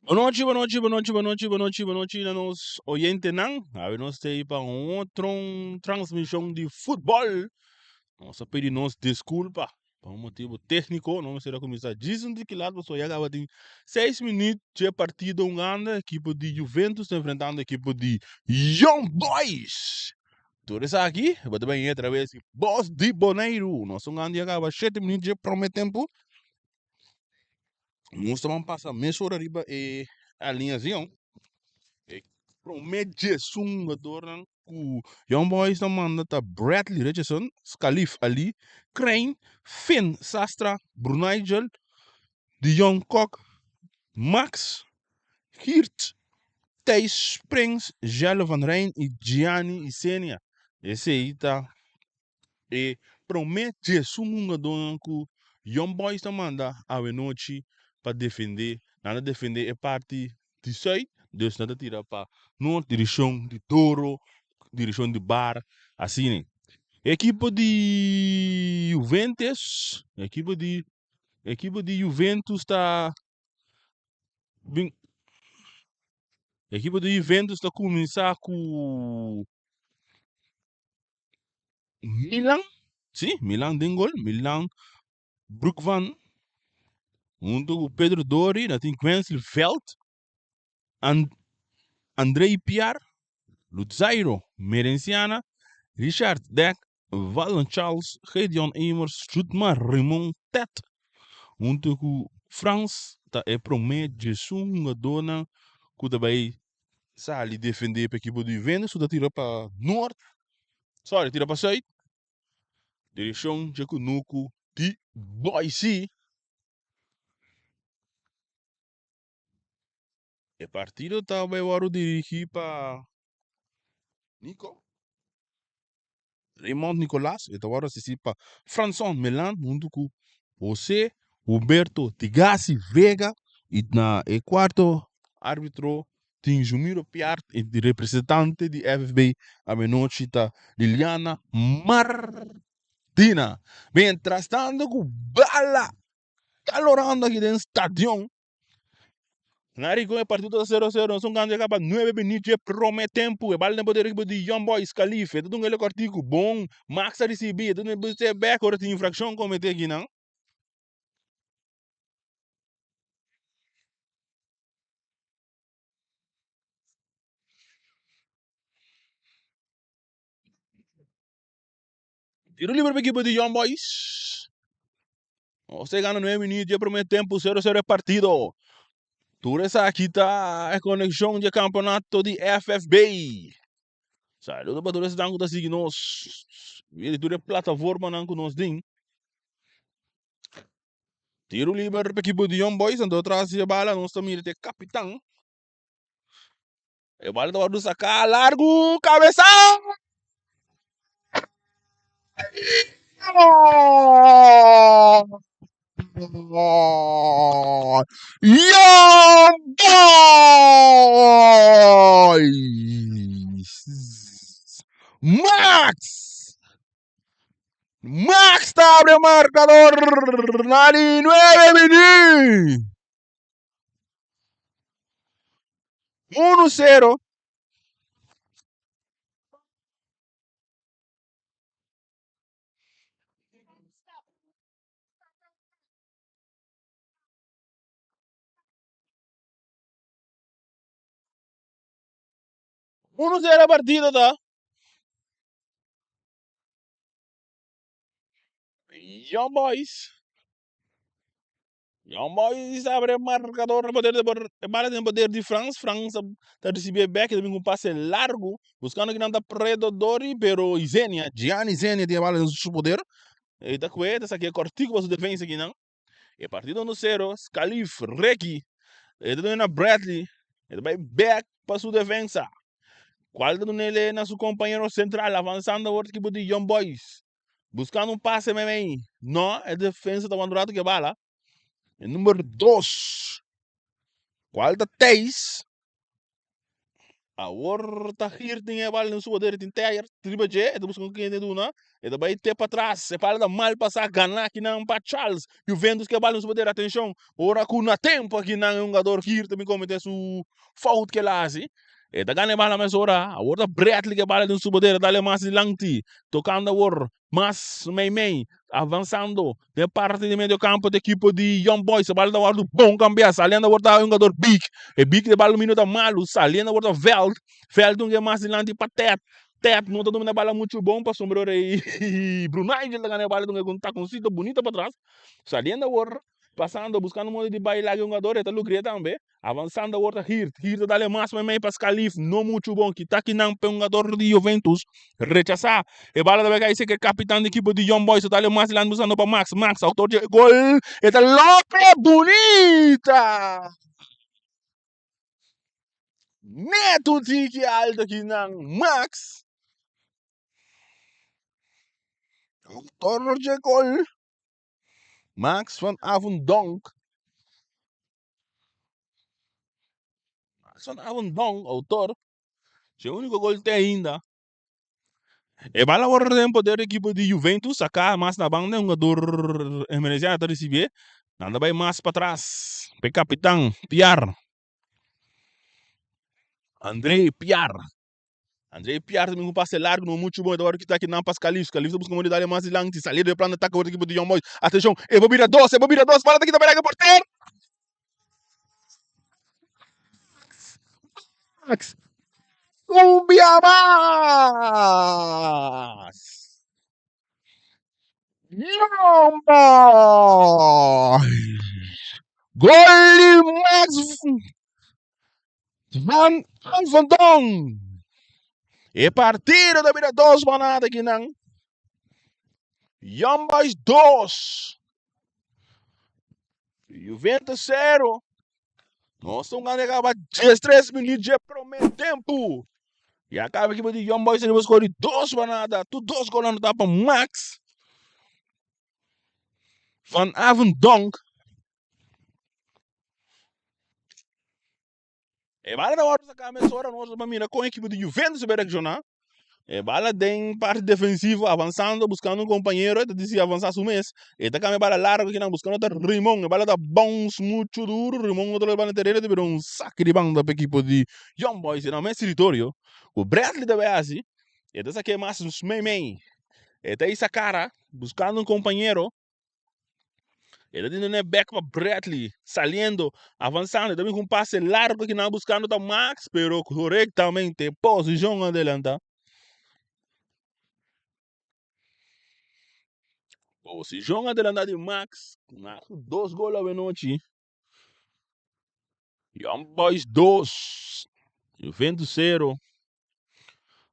Bonochi, bonochi, bonochi, bonochi, bonochi, bonochi na nos oyentenan. Awe nos ta pa un otro transmishon di futbòl. Nos a pidi nos diskulpa pa un motibu tékniko. No mester a kuminsá djis un tiki lat pasobra ya kaba tin seis minüt dje partido un anda. Ekipo di Juventus ta enfrentando ekipo di Young Boys. Tur esaki bo ta bini atraves di Bos di Boneiru. Nos un anda ya kaba shete minüt dje promé tempu. Nos ta ban pasa mesora riba e alineacion. E prome djesun jugadornan cu Young Boys ta manda ta Bradley Richardson, Scalif Ali, Crane, Finn Sastra, Brunigel, Dion Kok, Max, Geert, Thijs Springs, Jelle van Rijn y Gianni Isenia. Esey ta E promé djesun hungadónan ku Young Boys ta manda awenochi pa defendé, nan ta defendé e parti di sùit, dus nan ta tira pa nort, direkshon di Doro, direkshon di Bar, asina. Ekipo di Juventus, ekipo di ekipo di Juventus ta bin ekipo di Juventus ta kuminsá ku Milan, sí, Milan den gol, Milan Broekman hunto ku Pedro Dori, na tin Quensley Veld, And Andrei Piar, Lutzairo Merenciana, Richard Dek, Valon Charles, Gedeon Emers, Jutmar Raymond Tet, hunto ku Frans ta e promé djesun hungadónan ku ta bai Sali defendé pa ekipo di Juventus ku ta tira pa nort, sorry, tira pa sùit, direkshon dje kunuku di Boise. E partido ta bai wòrdu dirigí pa Nico. Raymond Nicolas, e ta wòrdu asistí pa Franson Melan huntu ku Jose Huberto Tigasi Vega i na e kuarto árbitro tin Jumiro Piart i di representante di FFB amenochi ta Liliana Martina. Mientras tanto ku bala calorando aki den stadion. Na Rincon e partido ta 0 0. Nos un gana kaba 9 minuut dje prome tempu. E bal den poder ekipo di Young Boys Calife. E ta dun ele kortiku. Bon. Max a risibi. E ta dun e bek ora tin infrakshon komete akinan. Tiro libre pa ekipo di Young Boys. Nos ta gana 9 minuut dje primer tempo, 0-0 e partido. Tur esaki ta e konekshon dje kampeonato di FFB. Saludo pa tur esnan ku ta sigui nos via di tur e plataformanan ku nos tin. Tiro liber pa ekipo di Young Boys, anto tras di e bala nos ta mira te kapitan. E bala ta wòrdu saká largu, kabesa! Young Boys! Max! Max ta abre markador na di nuebe minüt. Unu sero. Unu sero partido ta. Young Boys. Young Boys abre marcador na poder de e bala den poder di Frans. Frans ta recibi e bek, ta bin cu un pase largo, buscando kinan ta Predo Dori, pero Izenia, Gianni Izenia tin e bala den su poder. E ta cue, ta saca e cortico pa su defensa kinan. E partido 1-0, Scalif, Reki, e ta duna na Bradley, e ta bay bek pa su defensa. Cual ta dunele na su compañero central, avanzando awor equipo di Young Boys. Buscando un pase meimei. No, e defensa ta wanta un rato ke bala. E number 2. Cual ta Thijs. Awor ta Geert tin e bal den su poder, tin Teijer riba dje, e ta buska con ken e duna, e ta bai te patras, e bal ta mal pasa, gana akinan pa Charles, Juventus ke bal den su poder, atencion, ora cu na tempo akinan e hungador Geert ta bin comete su fout ke el a haci, e ta gana e bal na mesora, awor ta Bradley ke bal den su poder, e ta dale mas dilanti, tocando awor Mas meimei, avansando den parti di medio campo di ekipo di Young Boys. E bal ta wordo bon cambia. Saliendo awor ta un jugador Big. E Big de bal domino ta malo. Saliendo awor ta Veld. Veld un ke mas dilanti pa Ted. Ted no ta domina bala mucho bon pasobra ora e Brunei ta gana e bala dunga ku un taconcito bonito patras. Saliendo awor, pasando, buscando modo di bai laga e jugador, e ta logr'e tambe. Avansando awor ta Hirt. Hirt ta dale mas meimei pa Scalif. No muchu bon. Kita kinan pa e hungador di Juventus. Rechasá. E bala ta bai kai serka e kapitan di ekipo di Young Boys. Ta dale mas dilanti buscando pa Max. Max, autor di e gol. E ta lope bunita! Net un tiki alto kinan Max. Autor di e gol. Max van Avondonk. Son Avondonk, autor. Su único gol te ainda. E bala awor den poder di equipo di Juventus. Saca mas na banda. Jugador Emerenciano ta recibi. Nan ta bay mas patras. Pe capitan Piar. André Piar. André Piar también un pase largo, no mucho bon. Ahora kita aquí nan pas Calif. Calif busca modo de más dilanti. Salir del plan de ataque por equipo de Young Boys. Atención, e bira dos, e bira dos. Bala kita para portero. Max. Un bia mas. Young Boys. Gol di Max Van Avondon. E partido ta bira dos pa nada akinan. Young Boys 2. Juventus 0. Nos ta un gana kaba 13 minuut dje prome tempo. Ya kaba ekipo di Young Boys riba skor di 2 pa nada. Tur dos gol anotá pa Max Van Avondonk. E bala ta wòrdu saká mesora nos pa mira kon ekipo di Juventus ta reakshoná. E bala den parti defensivo avansando buskando un kompañero e ta disidi avansá su mes. E ta kambia e bala largu akinan buskando ta Rimon. E bala ta bounce muchu duru. Rimon otro bes bala na tereno ta bira un saki di banda pa ekipo di Young Boys na mes teritorio. Ku Bradley ta bai hasi e ta sak'é mas meimei. E ta hisa kara buskando un kompañero. E ta duna bek pa Bradley, saliendo, avanzando. E ta bin ku un pase largo ki nan buskando ta Max, pero korektamente posishon adelanta. Posishon adelanta di Max, na dos gol awenochi. Young Boys 2, Juventus 0.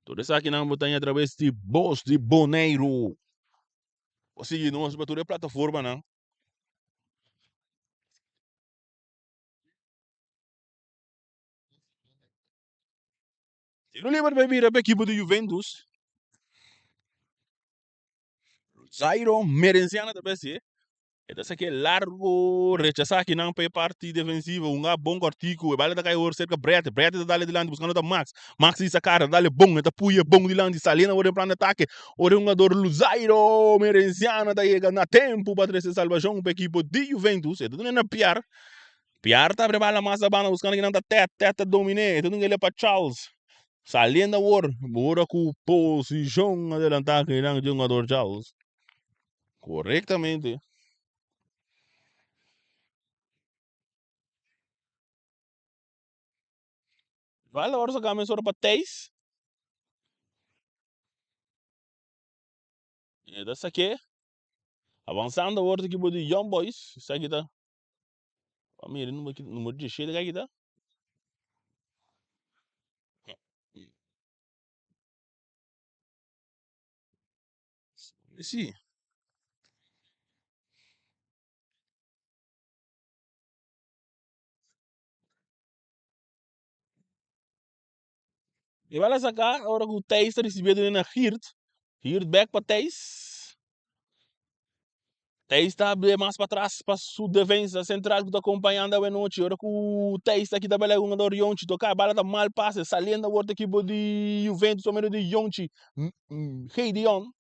Tur esakinan bo ta haña atraves di Bos di Boneiru. Bo sigui nos riba tur e plataformanan. Tiro liber bai bira pa ekipo di Juventus. Zairo Merenciano ta besi. E ta saki largo rechasa akinan pa e parti defensivo. Un a bon kortiku. E bala ta kai awor serka Brett. Brett ta dale dilanti buskando ta Max. Max di sa kara ta dale bon. E ta puye bon dilanti. Saliendo awor den plan di atake. Ora e hungador Luzairo Merenciano ta yega na tempu pa trese salbashon pa ekipo di Juventus. E ta duna na Piar. Piar ta abri bala mas abanda buskando kinan ta Tet. Tet ta domine. E ta duna pa Charles. Saliendo awor. Ora ku posishon adelanta kinan di hungador Charles. Correctamente. Vale ahora saca mesora pa Thijs. E ta saque. Avanzando ahora equipo de Young Boys. Esaki ta. Mira, número, número 17 aki ta. Sí. E bala saca ora cu Thijs ta ricibi den na Geert. Geert back pa Thijs. Thijs ta ble mas patras pa su defensa central ku ta acompañando awe nochi. Ora ku Thijs ta kita bala hungador Yonchi toka bala ta mal pase saliendo awor ta ekipo di Juventus por medio di Yonchi Gedeon.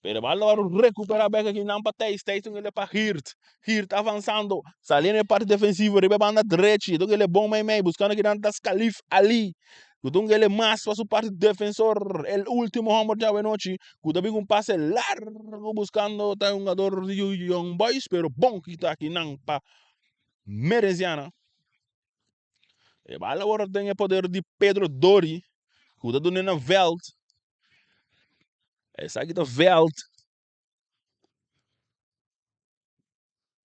Pero bala ta wòrdu rekupera bek aki nan pa Thijs. Thijs ta un pa Geert. Geert avansando saliendo e parti defensivo riba e banda drechi. Ta un bon meimei buskando kinan ta Skalif Ali. Ku ta un mas pa su parti defensor. El ultimo homber di awe nochi. Ku ta bin un pase largo buskando ta e hungador di Young Boys pero bon kita akinan pa Merenciana. E bala awor den e poder di Pedro Dori ku ta duna na veld. Esaki ta veld.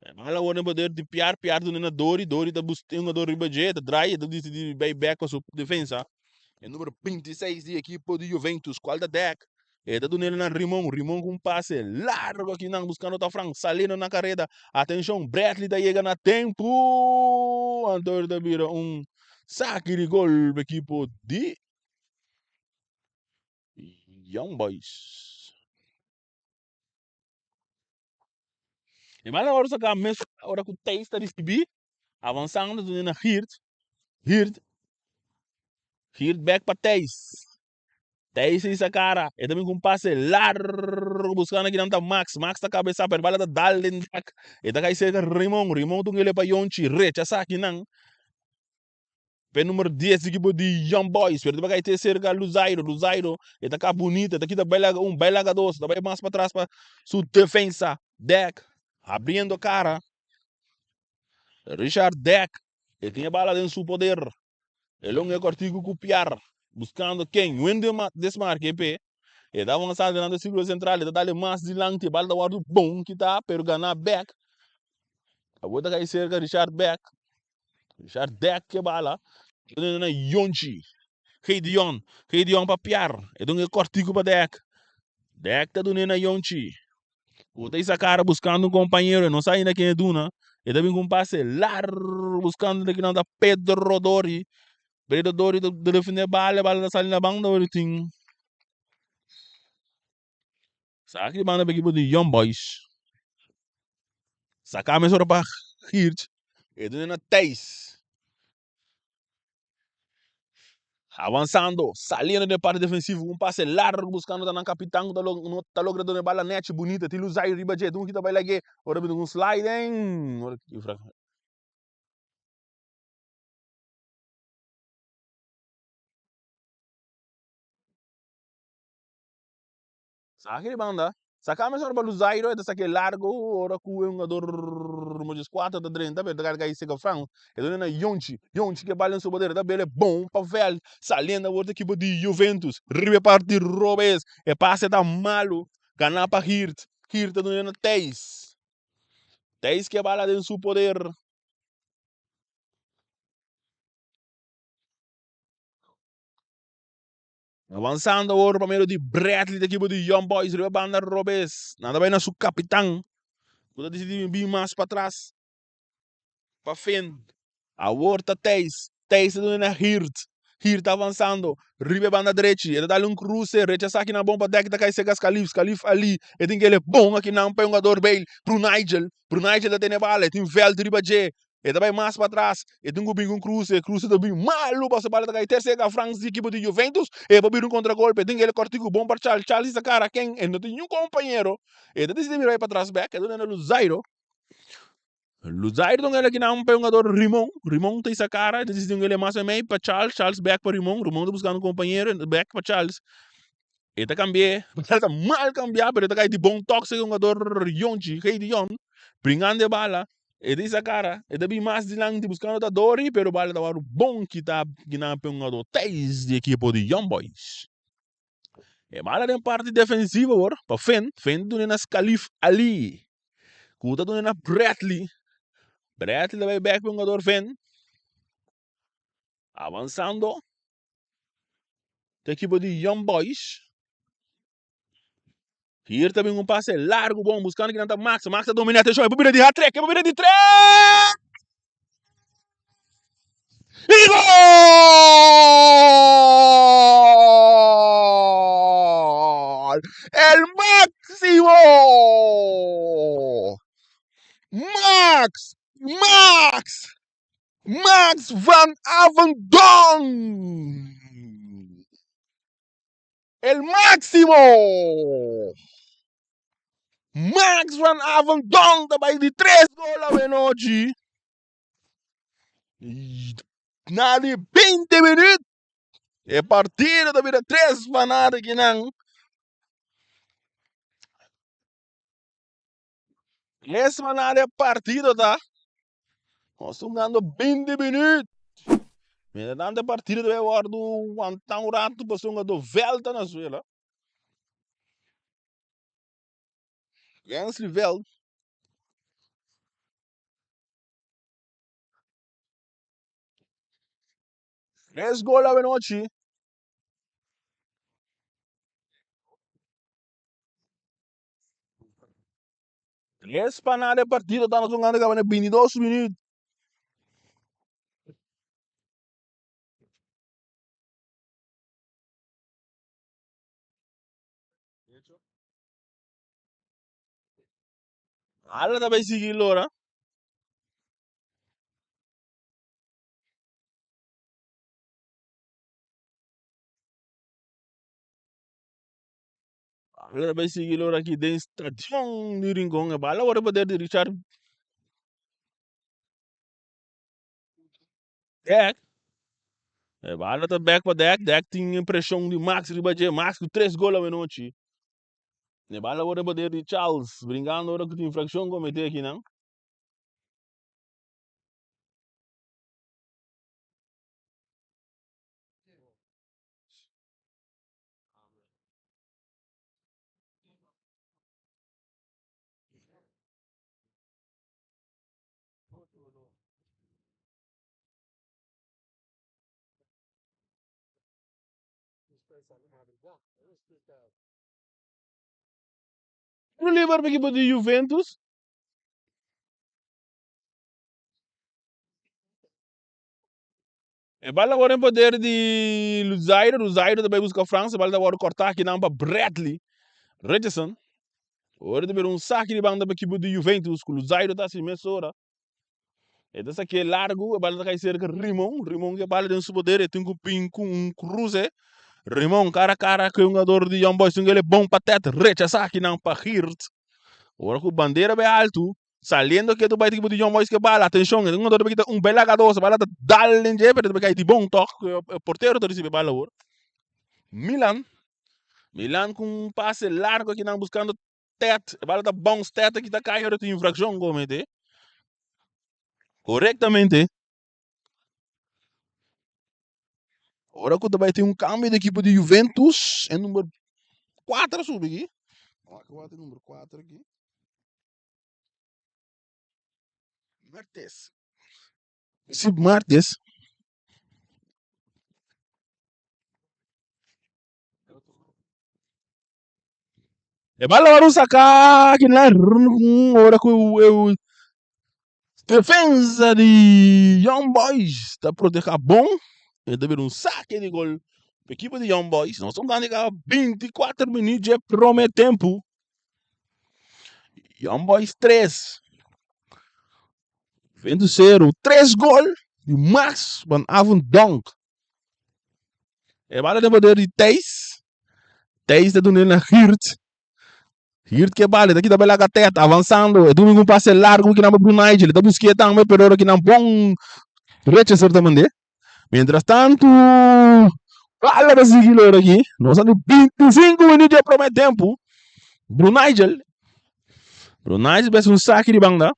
E bala awor den poder di Piar, Piar duna na Dori, Dori ta bus e hungador riba dje, ta draai, ta disidi bai bek pa su defensa. E numero 26 di ekipo di Juventus, cual ta dek. E ta dun'el na Rimon, Rimon ku un pase largo akinan buskando ta Frank, saliendo na kareda. Atenshon, Bradley ta yega na tempu! Anto ta bira un saki di gol pa ekipo di Young Boys. E mala ora saka mes ora ku Thijs ta risibí, avansando ta na Geert, Geert, Geert bek pa Thijs. Thijs ei sa kara, e ta bin ku un pase largo buskando kinan ta Max, Max ta kabesá pero bala ta dal den dak, e ta kai serka Rimon, Rimon ta un kele pa Yonchi, rechasá kinan. P'e numero 10 di ekipo di Young Boys, pero ta bai kai te serka Luzairo, Luzairo e ta ka bunita, e ta kita bai laga un, bai laga dos, ta bai mas patras pa su defensa, Dek abriendo kara, Richard Dek e tin e bala den su poder. E longa e kòrtiku ku piar, buskando ken wen desmarke p'e. E ta avansa delante sirkulo sentral, e ta dal mas dilanti, e bal ta wòrdu bon kitá, pero ganá bèk. Awor ta kai serka Richard bèk. Richard dèk ke bala, e ta na Yonchi. Gedeon, Gedeon pa piar, e dunga e kòrtiku pa dèk. Dèk ta dun'é na Yonchi. Bo ta isa kara buskando un kompañero, e no sa ainda ken e duna. E ta bin ku un pase largu buskando de kinan ta Pedro Dori. Pedro Dori ta defende bala, e bala ta sali na banda ora tin. Sa ki banda pa ekipo di Young Boys. Saka mesora pa Geert. E duna na Thijs. Avansando, saliendo den parte defensivo, un pase largo buscando ta nan capitan cu ta lo, no ta logra duna e bala nechi bunita, tin Luzair riba dje, tin un kita bai lag'e, ora bini un sliding, ora ki fra. Saki di banda. Saka mesora pa Luzairo, e ta sake largo ora ku e hungador numero 14 ta drenta, pero ta kai kai seka Frans. E duna na Yonchi, Yonchi ke bala den su poder, ta bele bon pa veld, saliendo awor ta ekipo di Juventus, riba e parti robes, e pase ta malo, gana pa Geert, Geert ta duna na Thijs, Thijs ke bala den su poder. Avansando awor pa medio di Bradley di ekipo di Young Boys riba banda robes. Nan ta bai na su kapitan ku ta disidi bin mas patras pa Finn. Awor ta Thijs. Thijs ta duna na Geert. Geert ta avansando riba e banda drechi. E ta dal un kruse. Rechasá akinan bon pa dèk ta kai serka Skalif. Skalif Ali. E tin kele bon akinan pa e hungador Bale. Brunijel. Brunijel ta tene bala. E tin vèlt riba dje. E ta bai mas patras, e tin ku bin ku un kruse, e kruse ta bin malu pasobra bala ta kai tercera Frans di ekipo di Juventus, e por bira un kontragolpe, tin el kòrtiku bon pa Charles, Charles sa kara ken, e no tin niun kompañero, e ta disidi bira bai patras bèk, e ta duna Luzairo, Luzairo ta un el akinan pa e hungador Rimon, Rimon ta isa kara, e ta disidi un el mas mei pa Charles, Charles bèk pa Rimon, Rimon ta buskando un kompañero, bèk pa Charles, e ta kambi'é, bala ta mal kambiá pero e ta kai di bon tòk si e hungador Yonchi, Gedeon, bringando e bala. E ta isa kara, e ta bin mas dilanti buskando ta Dori, pero bala ta wòrdu bon kitá kinan pa e hungadó Thijs di ekipo di Young Boys. E bala den parti defensivo awor pa Finn, Finn ta duna na Skalif Ali, ku ta duna na Bradley, Bradley ta bai bèk pa e hungador Finn, avansando ta ekipo di Young Boys. Hier ta bin un pase largo bon buscando kinan ta Max. Max ta domina atención. E por bira di hat trick. E por bira di tres. Y gol! El máximo! Max! Max! Max van Avendon! El Máximo! Max van Avendon ta bai di tres gol awenochi. Na di 20 minuut e partido ta bira tres pa nada kinan. Tres pa nada e partido ta. Nos ta hungando 20 minuut. Mientras tanto e partido ta bai wordo wanta un rato pasobra hungador veld ta na suela. Wensley Veld. Tres gol awenochi. Tres pa nada e partido ta nos jugando caba na 22 minuut. Ala ta bay sigui lora. Ala ta bay sigui lora aki den stadion di Rincon. E bala worde poder di Richard Dek. E bala ta bek pa Dek. Dek tin preshon di Max riba dje. Max ku tres gol awenochi. E bala worde poder di Charles. Brincando ora ku tin infraccion comete akinan. Tiro liber pa ekipo di Juventus. E bal awor den poder di Luzairo. Luzairo ta bai buska Frans. E bal ta wòrdu kòrtá akinan pa Bradley Richardson. Ora ta bira un saki di banda pa ekipo di Juventus ku Luzairo ta hasi mesora. E ta sakié largu, e bal ta kai serka Rimon. Rimon ke bala den su poder, e tin ku bin ku un kruse. Rimon kara kara ku e hungador di Young Boys. Tin ku el e bon patet rechasá akinan pa Geert. Ora ku bandera bai altu, Saliendo ketu bai ekipo di Young Boys ke bala, atenshon, e hungador ta bai kita un bela gadosa, bala ta dal den dje, pero ta bai kai di bon tok, e portero ta risibi e bala awor. Milan, Milan ku un pase largo akinan buskando Tet, e bala ta bounce Tet aki ta kai ora tin infrakshon komete. Korektamente. Ora ku ta bai tin un kambio di ekipo di Juventus, e number 4 a subi aki. Wak wak e number 4 aki. Martes. Si martes. E bala wòrdu saká kila ora ku e defensa di Young Boys ta protehá bon e ta bira un sake di gol pa ekipo di Young Boys. Nos ta gana kaba 24 minüt dje promé tempu. Young Boys 3, Juventus 0. Tres gol di Max van Avondonk. E bala den poder di Thijs. Thijs ta dun'é na Geert. Geert ke bala, e ta kita bela gatèt, avansando. E duna un pase largu kinan pa Brunijel. E ta busk'é tambe, pero ora kinan bon Richardson ta mand'é. Mientras tanto, bala ta sigui lora aki. Nos a di 25 minuut dje promé tempu. Brunijel. Brunijel bes un saki di banda.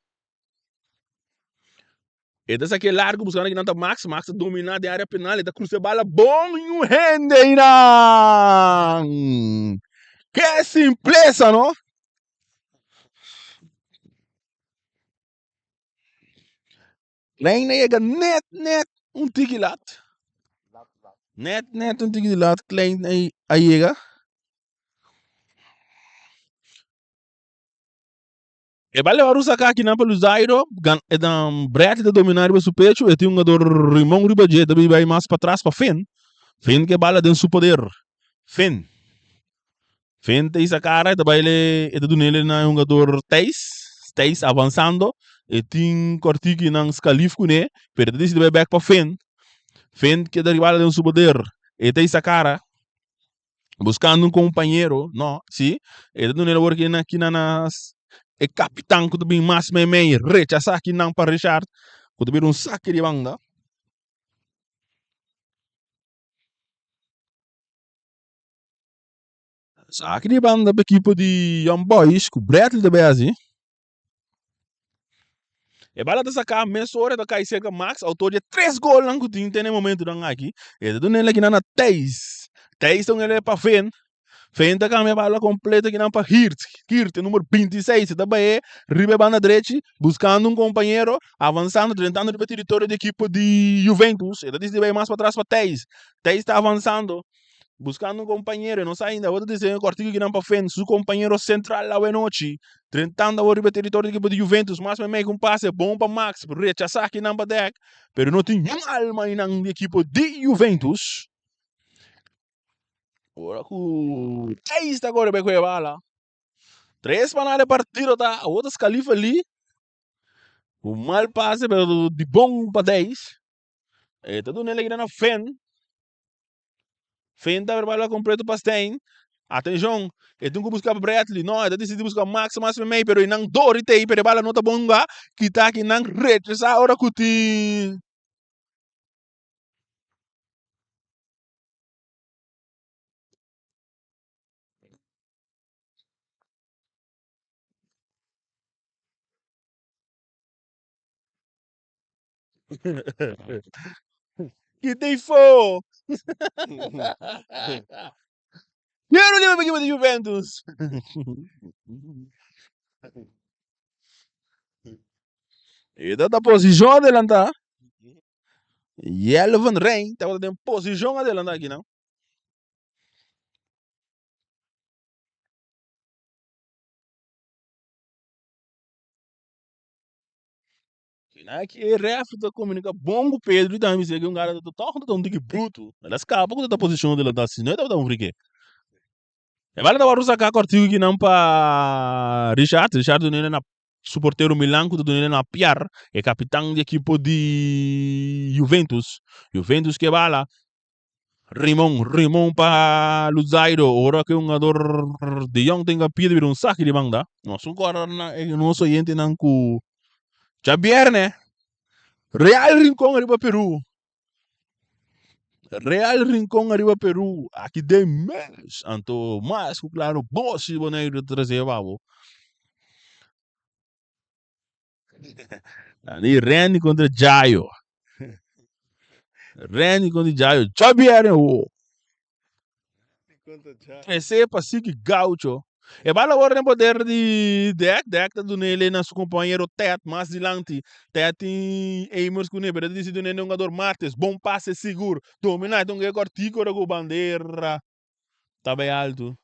E ta saké largu buscando kinan ta Max. Max ta domina den area penal. E ta cruza e bala bon y un hende einan. Ke simpleza no. Klein a yega net net un tiki lat. Net net un tiki lat Klein a yega. E bal leba Rusaka akinan pa Luzairo, gan e dan Bradley ta domina riba su pecho, e tin un hungador Rimon riba dje, ta bin bai mas patras pa Finn. Finn ke bala den su poder. Finn. Finn ta hisa kara, e ta bai le, e ta dunele na e hungador Thijs. Thijs avansando. E tin kòrtiki nan Scalif kuné, pero e ta disidi bai bèk pa Finn. Finn keda riba den su poder. E ta hisa kara buskando un kompañero, no, si, e ta duna el awor ki na na e kapitan ku ta bin mas meimei rechasá kinan pa Richard ku ta bira un saki di banda. Saki di banda pa ekipo di Young Boys ku Bradley ta bai hasi. E bala ta saká mesora e ta kai serka Max, outor di e tres golnan ku tin te na e momentunan aki. E ta duna el akinan na Thijs. Thijs ta un el pa Finn. Finn ta kambia bala kompleto akinan pa Hirt. Hirt, e numero 26, e ta bai riba e banda drechi buskando un kompañero, avansando, drentando riba e teritorio di ekipo di Juventus. E ta disidi bai mas patras pa Thijs. Thijs ta avansando. Buscando un compañero, e no sa ainda. Awor ta diseño cortico kinan pa Fent, su compañero central awe nochi. Drentando awor riba territorio di equipo di Juventus. Mas mei cu un pase bon pa Max, rechasa kinan pa dek. Pero no tin niun alma einan di equipo di Juventus. Ora cu Thijs ta core bay cu e bala. Tres pa nada e partido ta. Awor ta Scalifa li. Un mal pase pero di bon pa Thijs. E ta duna el na Fent. Fenta bala completo pa Stein. Atencion, e tin cu busca pa Bradley. No, e ta decidi busca Max mas memey, pero e nan Dori tey, pero e bala no ta bon hunga. Kita aki nan rechasa ora cu tin. Kita ifo. Piero di equipo di Juventus. E ta posicion adelantá. Jelle van Rijn tabata den posicion adelantá aki nan. Kina ki e refri ta komunika bon ku Pedro i tambe bisa ki un gara ta tòg ta un tiki brutu. El a skapa ku ta posishon di lanta si no e tabata un frike. E bala tabata saka kòrtiku kinan pa Richard, Richard dun'e na su portero Milan ku ta dun'e na Piar, e kapitan di ekipo di Juventus. Juventus ke bala Rimon, Rimon pa Luzairo, ora ku e hungador De Jong tenga pie bira un saki di banda. Nos un kòrda na e nos oyentenan ku djabièrnè Real Rincon ariba Peru. Real Rincon ariba Peru aki den mes. Anto mas ku klaro bos di Boneiru ta trese pa bo. Di Randy kontra Jayo. Randy kontra Jayo. Djabièrnè wo. Trese pa Siki Gaucho. E bala awor den poder di Dek. Dek ta dun'e na su kompañero Ted mas dilanti. Ted tin Amers kuné pero e ta disidi dun'e na hungador Martes. Bon pase sigur. Dominá e ta un gei kòrtiku ora ku bandera ta bai altu.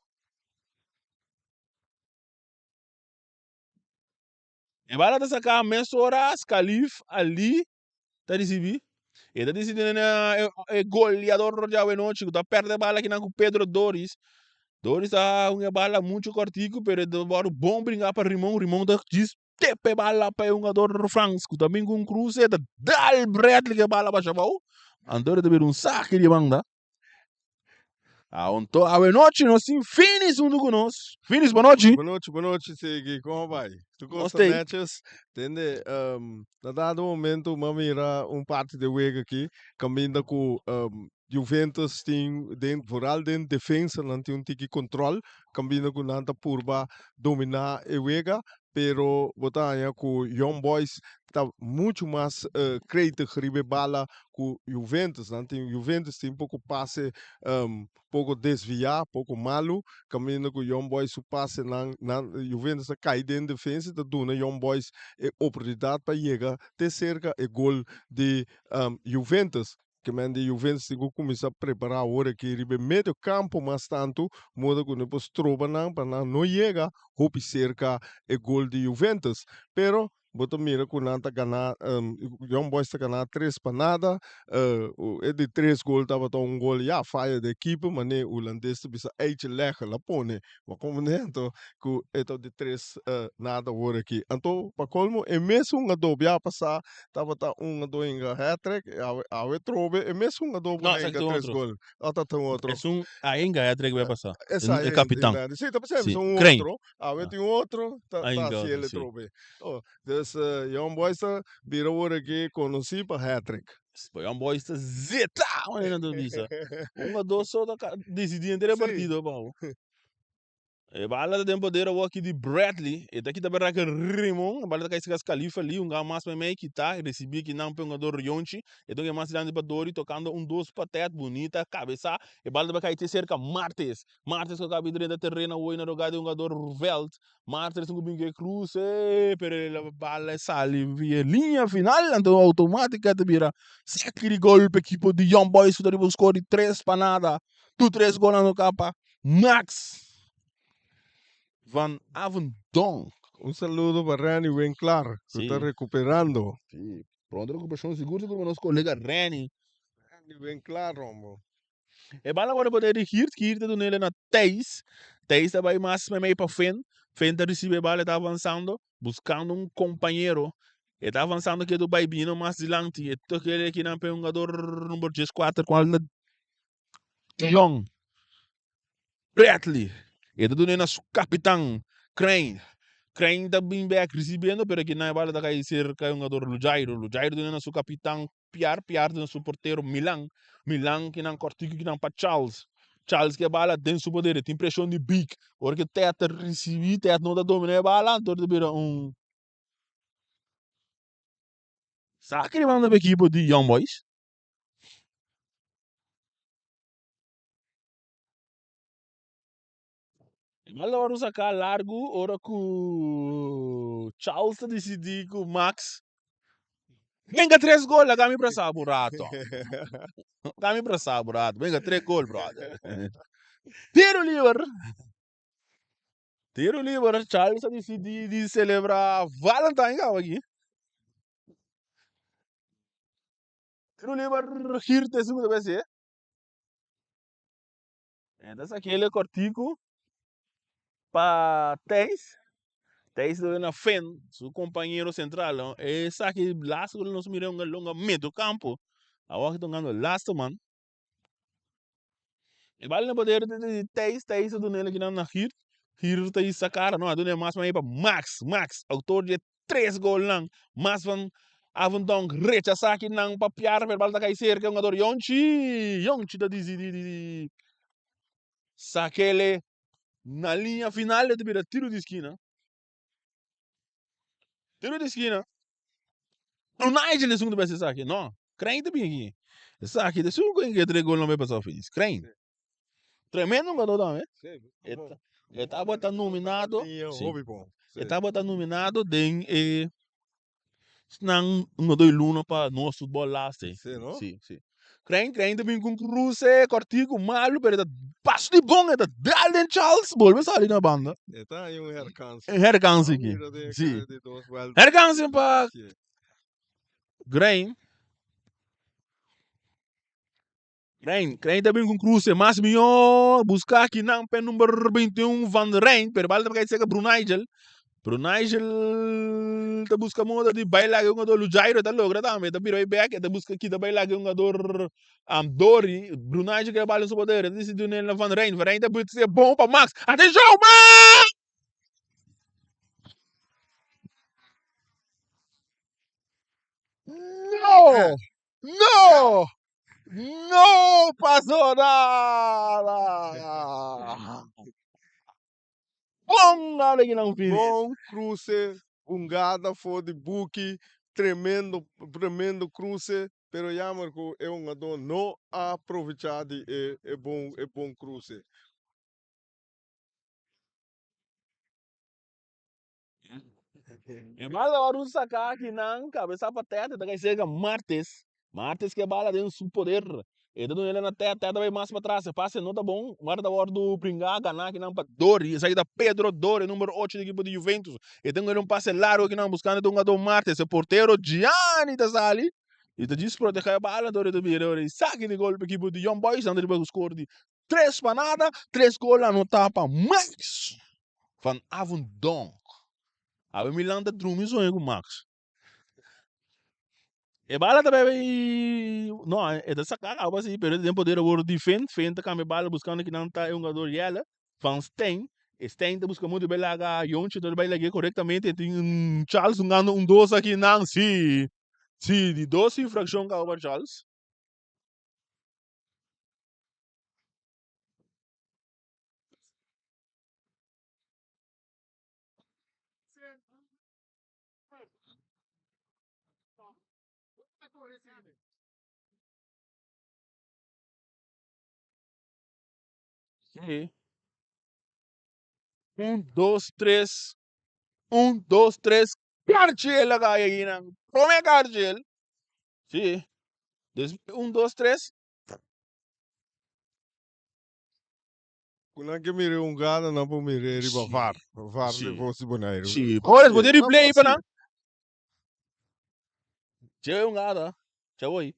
E bala ta saká mesora Scalif Ali ta risibí. E ta disidi na e goleador di awenochi ku ta pèrdè bala kinan ku Pedro Doris. Doris ta hunga e bala muchu kòrtiku pero e ta wòrdu bon bringá pa Rimon. Rimon ta djis tepa e bala pa e hungador Frans ku ta bin ku un kruse e ta dal Bradley ku e bala basha abou. Anto e ta bira un saki di banda. Anto awenochi nos tin Finis huntu ku nos. Finis, bonochi. Bonochi, bonochi, Sigi. Como bai? Tu Nos costa tei. netjes. Tende, na dado momento m'a mira un parti de wega aki, caminda cu Juventus tin den, vooral den defensa nan tin un tiki control, caminda cu nan ta purba domina e wega, pero bo ta haña cu Young Boys ta mucho mas gretig riba e bala cu Juventus. Nan tin Juventus tin poco pase poco desvia, poco malo, caminda cu Young Boys su pase nan nan Juventus ta cay den defensa y ta duna Young Boys e oportunidad pa yega te cerca e gol di Juventus. Ke men di Juventus tin cu cuminsa prepara awor aki riba e medio campo mas tanto, modo cu no por stroba nan pa nan no yega hopi cerca e gol di Juventus. Pero. Bo ta mira ku nan ta gana, Young Boys ta gana tres pa nada. E di tres gol tabata un gol ya faya di ekipo, mane hulandes ta bisa eitje leggen la pone. Bo komprende anto ku e ta di tres nada awor aki. Anto pa kolmo e mes hungadó bia pasá tabata un hungadó hinga hattrick, awe awe trobe e mes hungadó No, por esaki hinga ta un tres otro. gol. O ta ta un otro? Esun a hinga hattrick bia pasá, Esa e kapitan. Si, ta pasá Si, un Crane. otro. Awe tin otro ta A ta hinga hasi otro, el si. trobe. Oh, dus Young Boys ta bira awor aki konosí pa hattrick. Young Boys ta zeta, manera nan ta bisa. Un a dos so ta disidí henter e partido pa bo. E bala ta den poder awor aki di Bradley. E ta kita beraka Rimon. E bala ta kai cerca Khalifa Lee. Un gao mas meimei kita. Recibi akinan pa e hungador Rionchi. E ta un mas grandi pa Dori tocando un dos patet. Bunita cabeza. E bala ta bai kai te cerca Martes. Martes cu a caba di drenta terreno awor na lugar di hungador Veld. Martes cu bin cu e cruce pero e bala sali via linea final. Anto automatica ta bira saki di gol pa ekipo di Young Boys cu ta riba un score di tres pa nada. Tur tres golnan lo caba Max van Avendonk. Un saludo pa Renny Winklaar cu ta recuperando. Sí, pronto recuperacion sigur sigur pa nos colega Renny. Renny Winklaar rombo. E bala worde poder di Geert, Geert ta dunele na Thijs, Thijs ta bay mas meimei pa Finn, Finn ta ricibi e bala e ta avanzando, buscando un compañero, e ta avanzando ketu bay bino mas dilanti, e toca kinan pa e hungador number dieskuater cual ta Dion Bradley. E ta dun'é na su kapitan, Crane. Crane ta bin bek risibiendo, pero kinan e bala ta kai serka e hungador Lujairo. Lujairo dun'é na su kapitan Piar. Piar duna su portero Milan. Milan kinan kòrtiku kinan pa Charles. Charles ke bala den su poder. E tin preshon di Big. Ora ke Ted ta risibí, Ted no ta dominá e bala, anto ta bira un saki di banda pa ekipo di Young Boys. Mal ora saca largo ora cu Charles ta decidi cu Max Venga tres gol laga mi brasa bo rato. Laga mi brasa bo rato. Venga tres gol brother. Tiro liber. Tiro liber Charles ta decidi di celebra Valentine caba aki. Tiro liber Geert esun cu ta bay hacié. E ta sakele kortiku pa Thijs. Thijs ta na Finn, su kompañero sentral. No? E saki laatste gol nos mira un longa medio kampo. Awor ta hungando laatste man. E bal na poder di Thijs, Thijs ta dunele kinan na Geert. Geert ta hisa kara, no, a dune mas man pa Max, Max, autor di e tres golnan. Mas van Avondonk rechasá kinan pa piar, pero bal ta kai serka e hungador Yonchi. Yonchi ta disidí di sakele na liña final, e ta bira tiro di skina. Tiro di skina. No Nigel esun ta bai hasi esaki, no. Crane ta bin aki. Esaki ta esun ku e tres golnan bai pasa feliz. Crane. Tremendo hungador tambe. E tabata nominado. Sí. E tabata nominado den e nan hungador di luna pa nos futbol laatste. Sí, no? Sí, sí. Crane, Crane ta bin ku un cruce kortiku malu, pero e ta pas di bon, e ta dal den Charles, bolbe sali na banda. E ta hay un herkansing. Un herkansing aki. Sí. Herkansing pa Crane. Rijn, Rijn ta bin ku cruce mas mihó busca akinan p'e number 21 Van Rijn, pero bal ta kai cerca Brunijel. Brunijel ta busca moda di bai laga e hungador Lujairo ta logra tambe, ta bira bai bek, e ta busca kita bai laga e hungador Dori. Brunijel kere bal den su poder, e ta dicidi dun'el na Van Rijn, Van Rijn ta buti bon pa Max. Atencion Max! No! No! No pasó nada! Bon nada ki nan fini. Bon cruce, bungada for di buki, tremendo, tremendo cruce, pero jammer cu e hungador no a provecha di e, e bon, e bon cruce. E bala ora un saca aki nan cabeza pa teta ta cay cerca Martes. Martes ke bala den su poder. E ta duna na Ted, Ted ta bai mas patras, e pase no ta bon, guarda ta wordo bringa, gana akinan pa Dori, esaki ta Pedro Dori, numero ocho di ekipo di Juventus, e ta un pase largo akinan buscando e hungador Martes, e portero Gianni ta sali y ta djis proteha e bala, Dori ta bira ora y saki di gol pa ekipo di Young Boys, nan ta riba ku score di tres pa nada, tres gol anota pa Max van Avondonk. Awe Milan ta drumi soña ku Max. E bala ta bebe y no e ta saca algo así pero den poder awor di Finn, Finn ta cambia bala buscando kinan ta e hungador Jelle van Steen, e Steen ta busca mucho bay laga Jontje ta bay lag'e correctamente e tin un Charles hungando un dos akinan si si di dos infraccion caba pa Charles. Sí. Un, dos, tres. Un, dos, tres. Karchel a kai akinan. Prome karchel. Sí. Des, un, dos, tres. Ku nan ke mira un gana nan por mira riba VAR. VAR de Vos di Boneiru. Sí. Boris, bo tin replay pa nan? Che un gana. Che voy.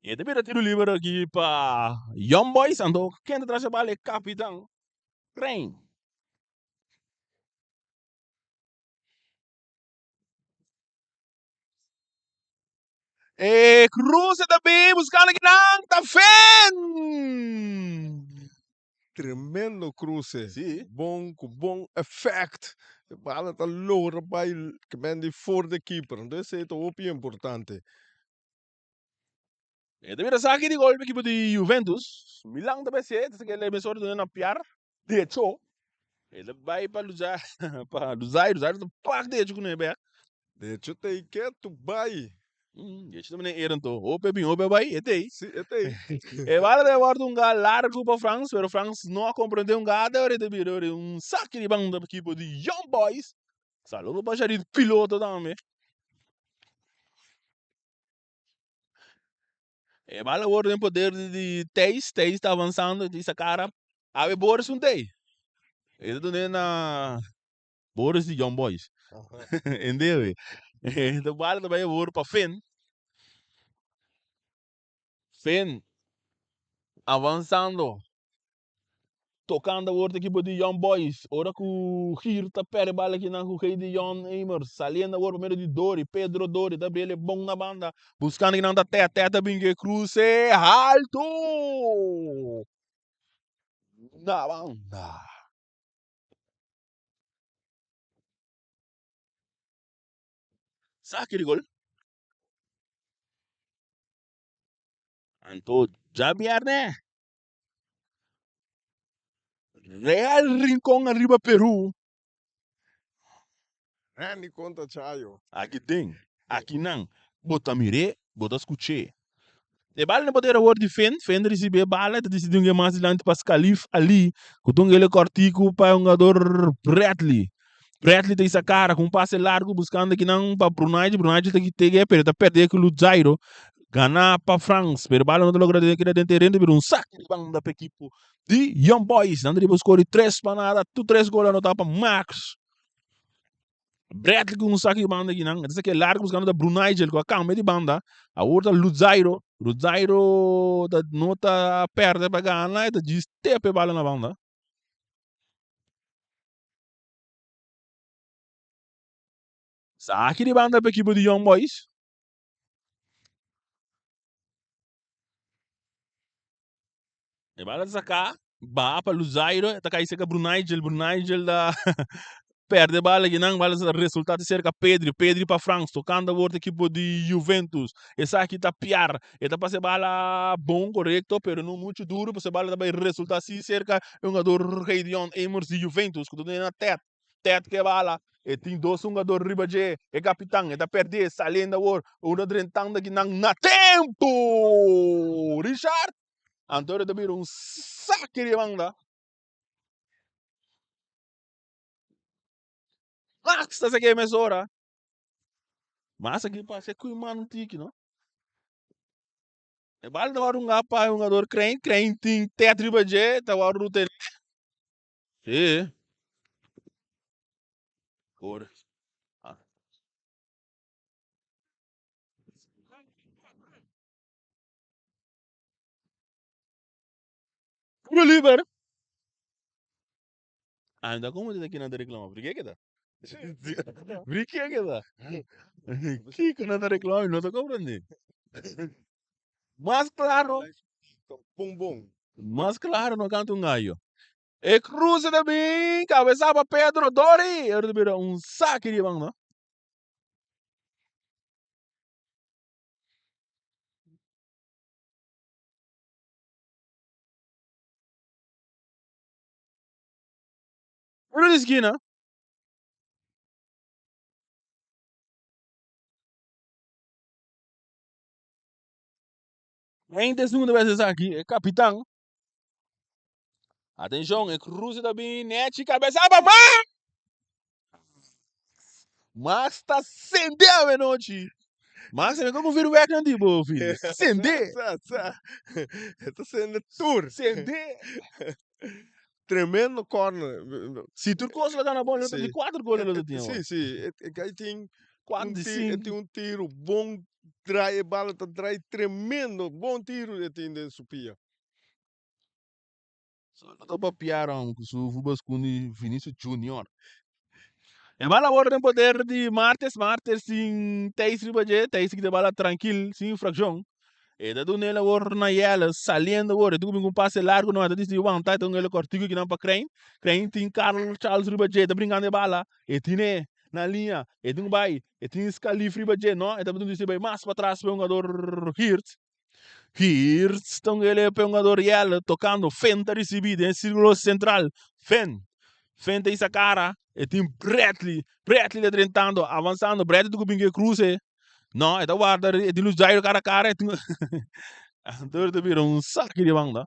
E ta bira tiro liber aki pa Young Boys. Anto ken ta tras e bal? E kapitan Crane. E cruce ta bin buscando kinan ta Fen. Tremendo cruce. Sí. Bon cu bon effect. E bala ta logra bay ke men di for de keeper. Entonces esey ta hopi importante. E ta bira saki di gol pa ekipo di Juventus. Milan ta bay ta saki el mesora duna na piar. De hecho, e ta bay pa Luzairo, pa Luzairo, Luzairo ta pak de hecho ku ne bek. De hecho ta e ketu bay. De hecho ta mene era anto, hopi a bin, hopi a bay, e t'ey. Si, e t'ey. E bala ta wordo un gal largo pa Frans, pero Frans no a comprende un gata, ora e ta bira ora un saki di banda pa ekipo di Young Boys. Saludo pa Sharid Piloto tambe. E bala worde den poder di Thijs. Thijs ta avanzando di sa cara. Awe Boris un tey. E ta dune na Boris di Young Boys. Ende we. E bala ta bay awor pa Finn. Finn avanzando. Tocando awor ta ekipo di Young Boys. Ora cu Gier ta perde bal aki nan cu Heidi Jon Emers. Saliendo awor pa medio di Dori. Pedro Dori ta bele bon na banda. Buscando aki nan ta Ted. Ted ta bin ke cruce alto. Na banda. Saki di gol. Anto djabierne. Real Rincon ariba Peru. Randy konta Chayo. Aki den, aki nan. Bo ta mir'é, bo ta skuch'é. E bala na poder awor di Finn. Finn ta risibí e bala, e ta disidí un mas dilanti pa Scalif Ali, ku ta un gele kòrtiku pa e hungador Bradley. Bradley ta hisa kara ku un pase largu buskando akinan pa Brunei. Brunei ta kit'e pero e ta pèrdè ku Lujairo. Gana pa Frans, pero bala no ta logra keda den tereno, pero un saki di banda pa ekipo di Young Boys. Nan ta riba score di tres pa nada, tur tres gol anota pa Max. Bradley ku un saki di banda akinan, e ta saki largu buskando ta Brunei ku a kambia di banda. Awor ta Lujairo, Lujairo ta no ta pèrdè pa gana, e ta djis tepa e bala na banda. Saki di banda pa ekipo di Young Boys. E bala ta saka, baha pa Luzairo, e ta kai serka Brunigel, Brunigel ta perde bala akinan, bala ta resulta ta serka Pedri, Pedri pa Frans, tokando awor ta ekipo di Juventus, esaki ta Piar, e ta pasa e bala bon, korekto, pero no muchu duru, pasobra e bala ta bai resulta si serka e hungador Gedion Emers di Juventus, ku ta tene na Ted. Ted ke bala, e tin dos hungador riba dje, e kapitan e ta perdé, saliendo awor, unda drentando akinan na tempu! Richard! Antonio ta bira un saki di banda. Max ta saki mesora. Mas aki parse ku man tiki, no? E bal ta wòrdu hunga pa e hungador Crane. Crane tin tet riba dje, ta wòrdu tene. Sí. Kore. Ah. Puro liber. Ah, então como te aqui na reclama? Por que que tá? Por que que tá? Kiko na reclama? Não tô compreendendo. Mas claro. Bom, bom. Mas claro, no canta um gallo. E cruza também, cabeça para Pedro Dori. Ele vira um saque de banda. Tiro di skina. Eén te segundo vez esaki, e kapitan. Atenshon, e cruce ta bini nechi kabesa pa Max! Max ta sende avenochi. Max a ku vuurwerk nan di bo filho. Sende. Sa, sa. E ta sende tur. Sende. Tremendo corner. Si tur kos lo gana bon, lo di kuater gol lo tin. Si, si. E guy tin Kuater di sinku. Tin un tiro bon draai e bala ta draai tremendo. Bon tiro e tin den su pia. Solo ta papiaron ku su futbol skundi Vinicius Junior. E bala awor den poder di Martes, Martes sin Thijs riba dje, Thijs kita bala trankil, sin infrakshon. E ta duna el awor na Jelle, saliendo awor, e ta kuminsa un pase largo no, e ta disidi wanta, e ta duna el kortiku kinan pa Crane, Crane tin Carl Charles riba dje, e ta brinkando e bala, e tine na liña, e tin ku bai, e tin Scalif riba dje, no, e ta disidi bai mas patras pa e hungador Geerts. Geerts ta un ele pa e hungador Jelle, tokando, Finn ta risibi den e sirkulo sentral, Finn, Finn ta hisa kara, e tin Bradley, Bradley ta drentando, avansando, Bradley ta ku bin ku e kruse, no, e ta warda, e tin Luis Jairo kara kara, e tin Anto ta bira un saki di banda.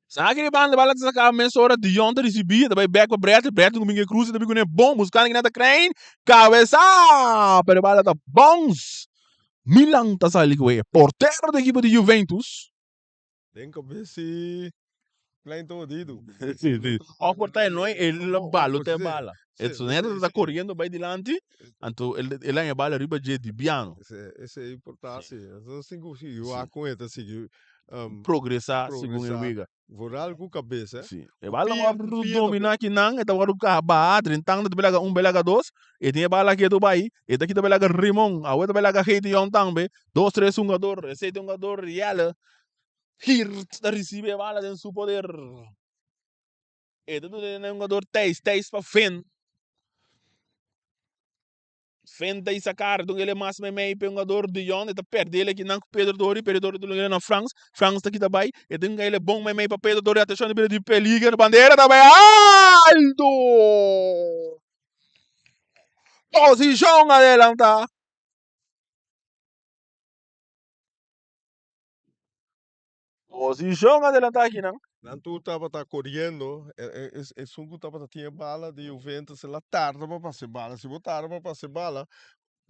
Saki di banda bala ta saka mesora De Jong ta risibi ta bai bek pa Bradley Bradley ku Miguel Cruz ta bin kuné bon buskando kinan ta Crane kabesa pero e bala ta bounce Milan ta sali ku e portero di ekipo di Juventus. Den kabes si Klein ta hodido. Si si of por ta e no e la balo ta e bala e soneto ta koriendo bai dilanti anto el a haña bala riba dje di biano. Esei por ta si sin ku sigui wak kon e ta sigui Progresá segun e wega. Vooral ku kabes. Si. E bala wòrdu dominá kinan, e ta wòrdu baha, drentando ta belaga un, belaga dos, e tin e bala ketu bai, e ta kita belaga Rimon, awe ta belaga Gedeon tambe, dos tres hungador, esei ta hungador Jelle Geert ta risibi e bala den su poder. E ta duna e hungador Thijs, Thijs pa Finn. Fenta y sacar dun ele mas meimei pe hungador De Jong e ta perde ele kinan ku Pedro Dori, Pedro Dori dun ele na Frans, Frans ta kita bai e tin ele bon meimei pa Pedro Dori atenshon e bira di peliger bandera ta bai alto! Posishon adelanta. Posishon adelanta akinan. Nan tur tabata koriendo, esun ku tabata tin e bala di Juventus el a tarda pa pasa e bala. Si bo tarda pa pasa e bala,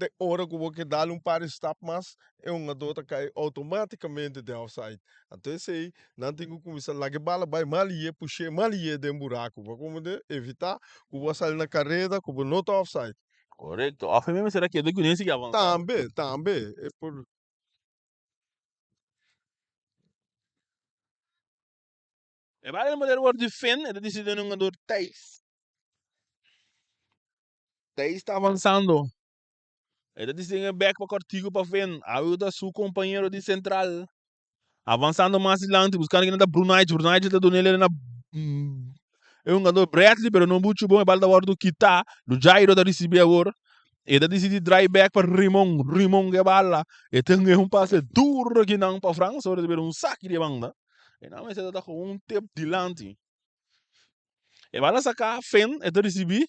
te ora ku bo ke dal un par di stap mas, e hungadó ta kai outomátikamente den offside. Anto esei nan tin ku kuminsá laga e bala bai mal yé, push'é mal yé den buraku pa komo evitá ku bo a sali na kareda ku bo no ta offside. Korekto. Òf e mester a keda ku nan sigui avansá. Tambe, tambe. E por. E bala den poder wòrdu di Finn, e ta disidi den hungador Thijs. Thijs ta avansando. E ta disidi den bek pa kòrtiku pa Finn. Awe ta su kompañero di sentral. Avansando mas dilanti, buskando kinan ta Brunaichi. Brunaichi ta duna el na e hungador Bradley, pero no muchu bon. E bala ta wòrdu kitá. Lujairo ta risibí awor. E ta disidí draai bek pa Rimon. Rimon ke bala. E tin un pase duro kinan pa Frans. Ora ta bira un saki di e banda. E nan mester ta ku un tep dilanti. E bala saka Finn. E ta risibí.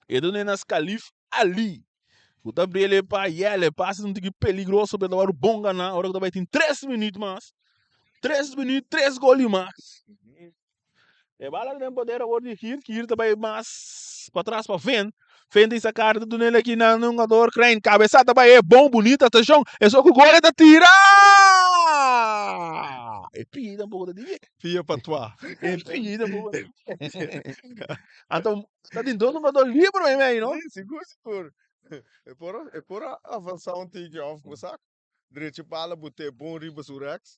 E ta duna na Scalif Ali. Ku ta bri pa Yele. Pase un tiki peligroso pero ta wòrdu bon ganá. Ora ku ta bai tin tres minüt mas. Tres minuut, tres gol y mas. E bala den poder awor di Geert. Geert ta bai mas patras pa Ven. Ven ta sacar ta dunel aki na un hungador Krijn. Cabeza ta bai e bon bunita atencion. E so cu gol e ta tira! E pia tampoco ta di. Pia pa tua. E pia tampoco. Anto ta tin dos hungador liber mei mei no? Si, sigur sigur. E por e por a avansa un tiki of bo sa. Drecha bala bot'é bon riba su rèks.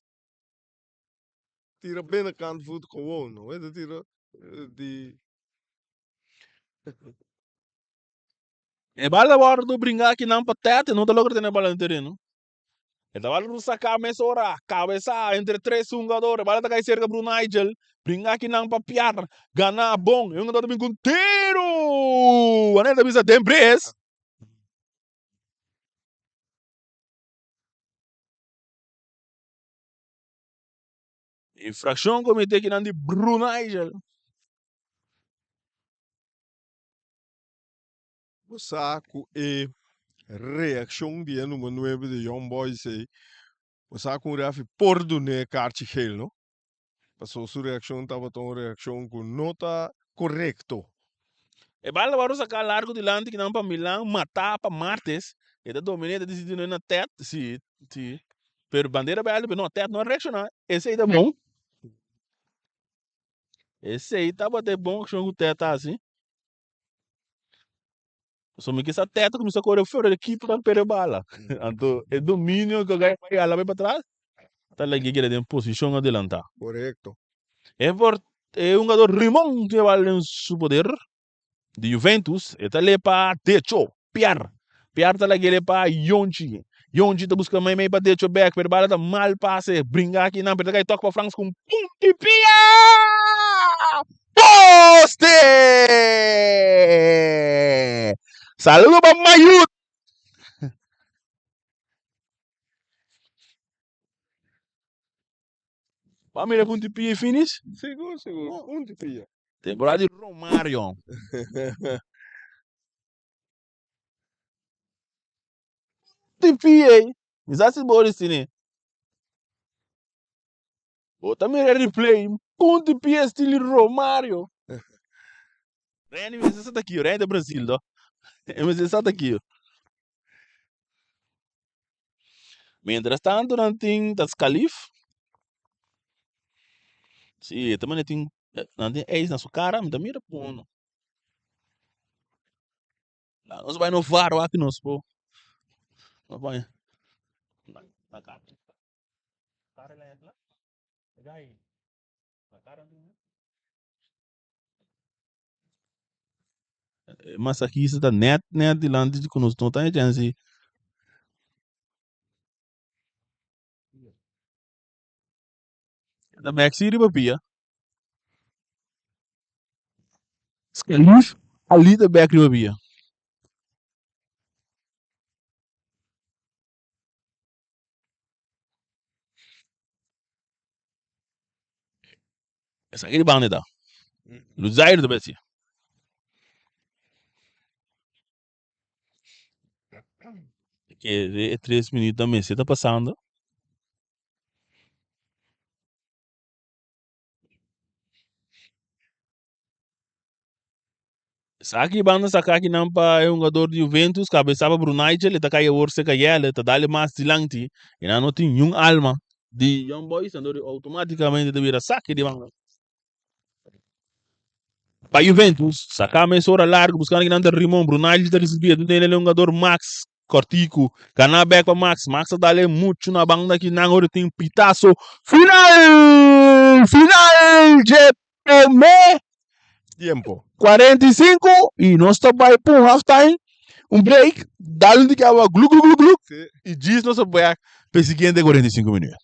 Tira binnenkant voet gewoon, no? E ta tira di. E bala ta wòrdu bringa akinan pa Tete, no ta logra tene e bala den tereno. E ta wòrdu saká mesora, kabesá entre tres hungador. E bala ta kai serka Brunijel, bringa akinan pa Piar, gana bon. E hungador ta bin ku un tiru! Wanneer ta bisa den bres. Infraccion comete kinan di Brunijel. Bo sa cu e reaccion di e number nuebe di Young Boys ey, bo sa cu un refi por dun'e kaartje geel no? Pasobra su reaccion tabata un reaccion cu no ta corecto. E bala wòrdu saká largu dilanti kinan pa Milan matá pa Martes. E ta dominé, e ta disidí no na Tet. Sí, sí. Pero bandera bèrdè, pero no, Tet no a reakshoná. Esei ta bon. Esei tabata e bon akshon ku Tet a hasi. Pasobra mi ke sa Tet a kuminsá kore fuera di ekipo ta perde bala. Anto e dominio ku a bai hala bai patras ta lag'é keda den posishon adelantá. Korekto. E por e hungador Rimon tin e bal den su poder di Juventus. E ta le pa Decho, Piar. Piar ta lag'é le pa Yonchi. Yonchi ta buska mei mei pa Decho bek, pero e bala ta mal pase. Bringa akinan, pero ta kai tok pa Frans ku un punti pia! Poste! Saludo pa Mayut! Ba mira punti pia y finish? Sigur, sigur. Punti pia. Temporada di Romario. Punti pia ey. Mi sa si bo ricini. Bo ta mira replay. Punti pia estilo Romario. Randy mester sa ta aki, Randy ta Brasil to. E mester sa ta aki. Mientras tanto nan tin ta Scalif. Sí, e ta mane tin nan tin ijs na su cara, mi ta mira por uno. La nos bai no VAR wak nos po. Nos bai na cara. Cara la. Gai. Na cara. E masahista ta net net dilanti di ku nos no ta e chèns di E ta bèk si riba pia. Skeluf Ali ta bèk riba pia. Esaki di banda ta. Luzairo ta besi. Kere e tres minuut ta mester ta pasando. Esaki banda saka akinan pa e hungador di Juventus, kabesa pa Brunijel, e ta kai awor serka Jelle, ta dale mas dilanti, i nan no tin niun alma di Young Boys, anto automaticamente ta bira saki di banda. Pa Juventus, saka mesora largo, buskando kinan ta Rimon, Brunijel ta risibi, e ta e hungador Max Cortico, gana bek pa Max, Max ta dale mucho na banda kinan, ora tin pitazo final! Final dje prome Tiempo. 45 y nos ta bai pa un half time, un break, dal un tiki awa glu glu glu glu Sí. y djis nos ta bek pa e siguiente 45 minuut.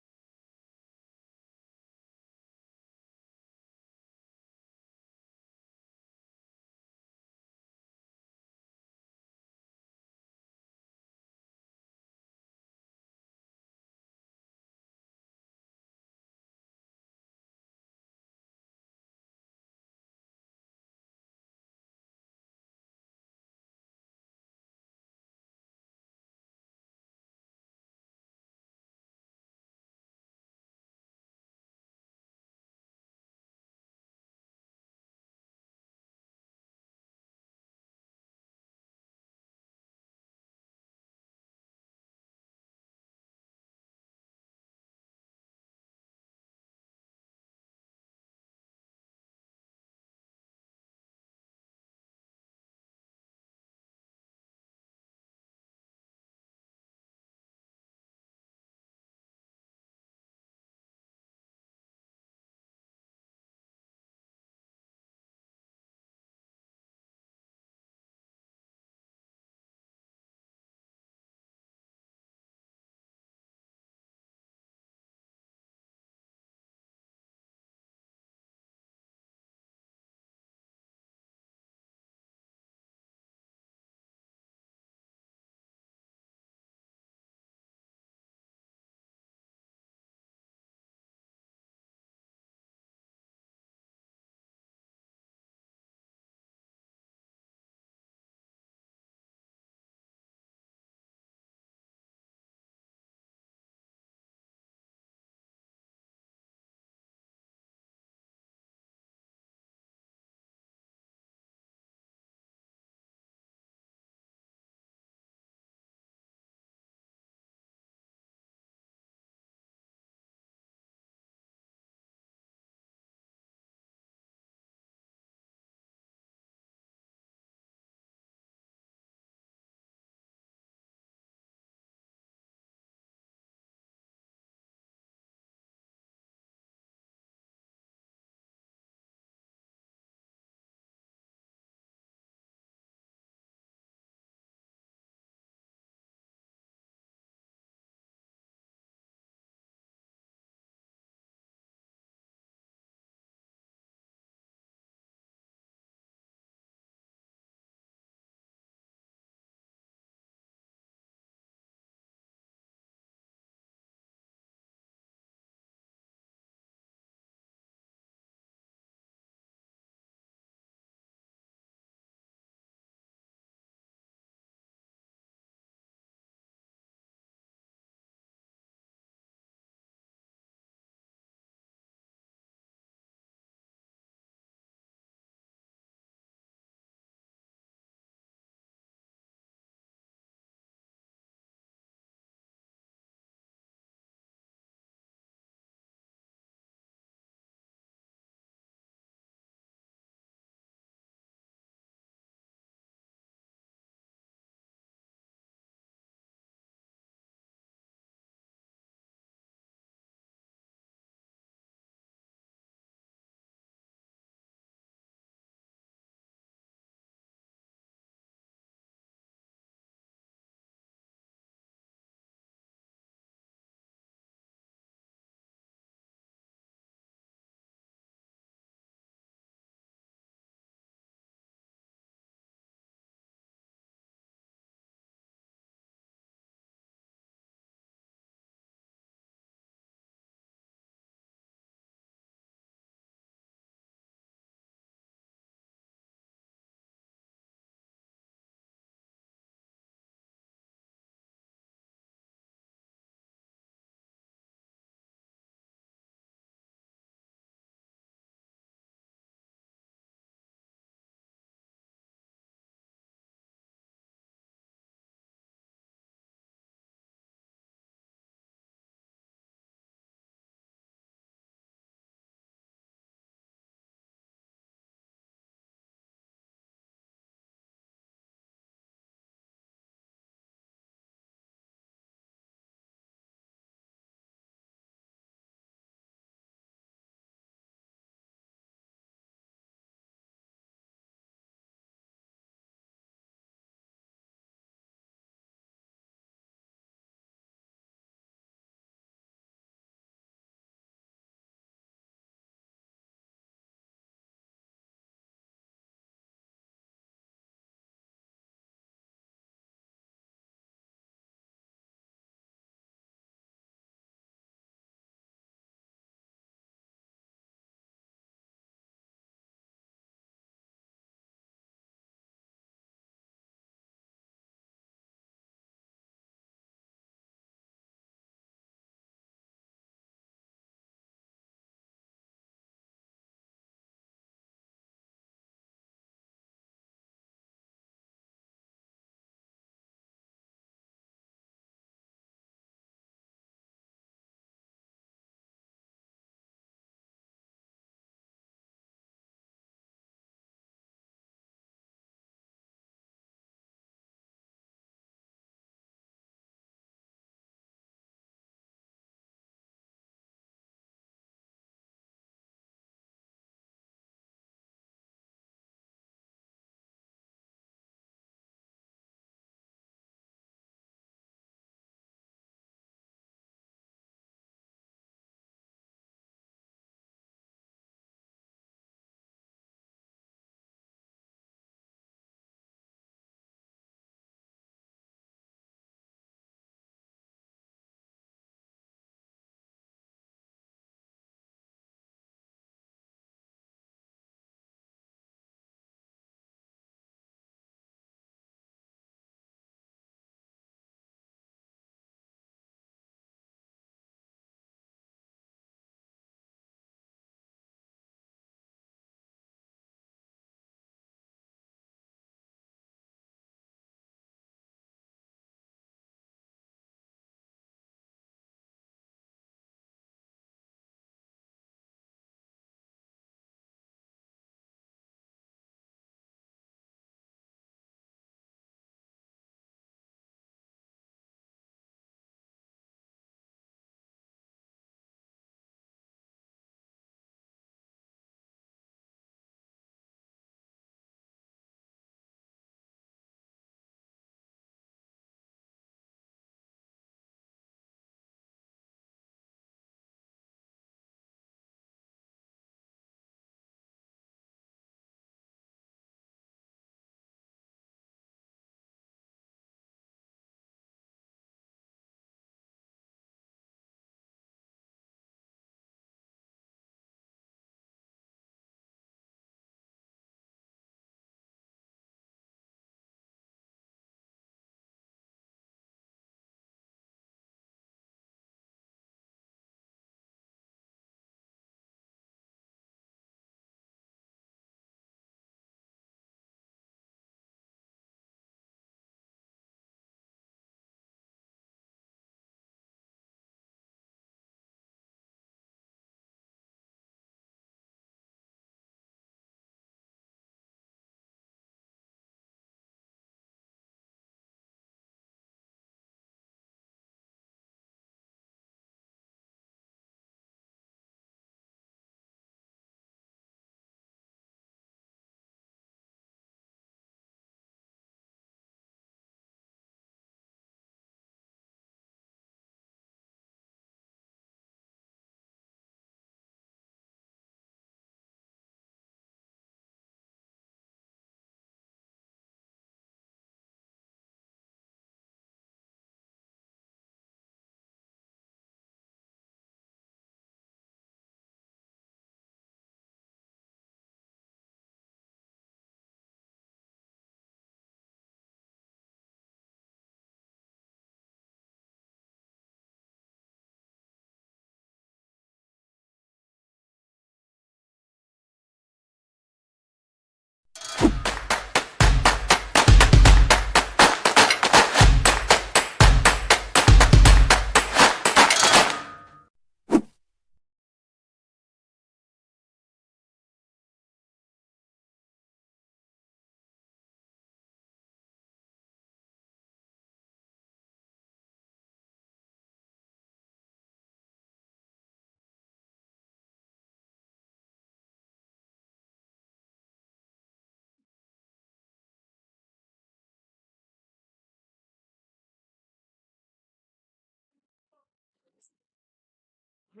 Y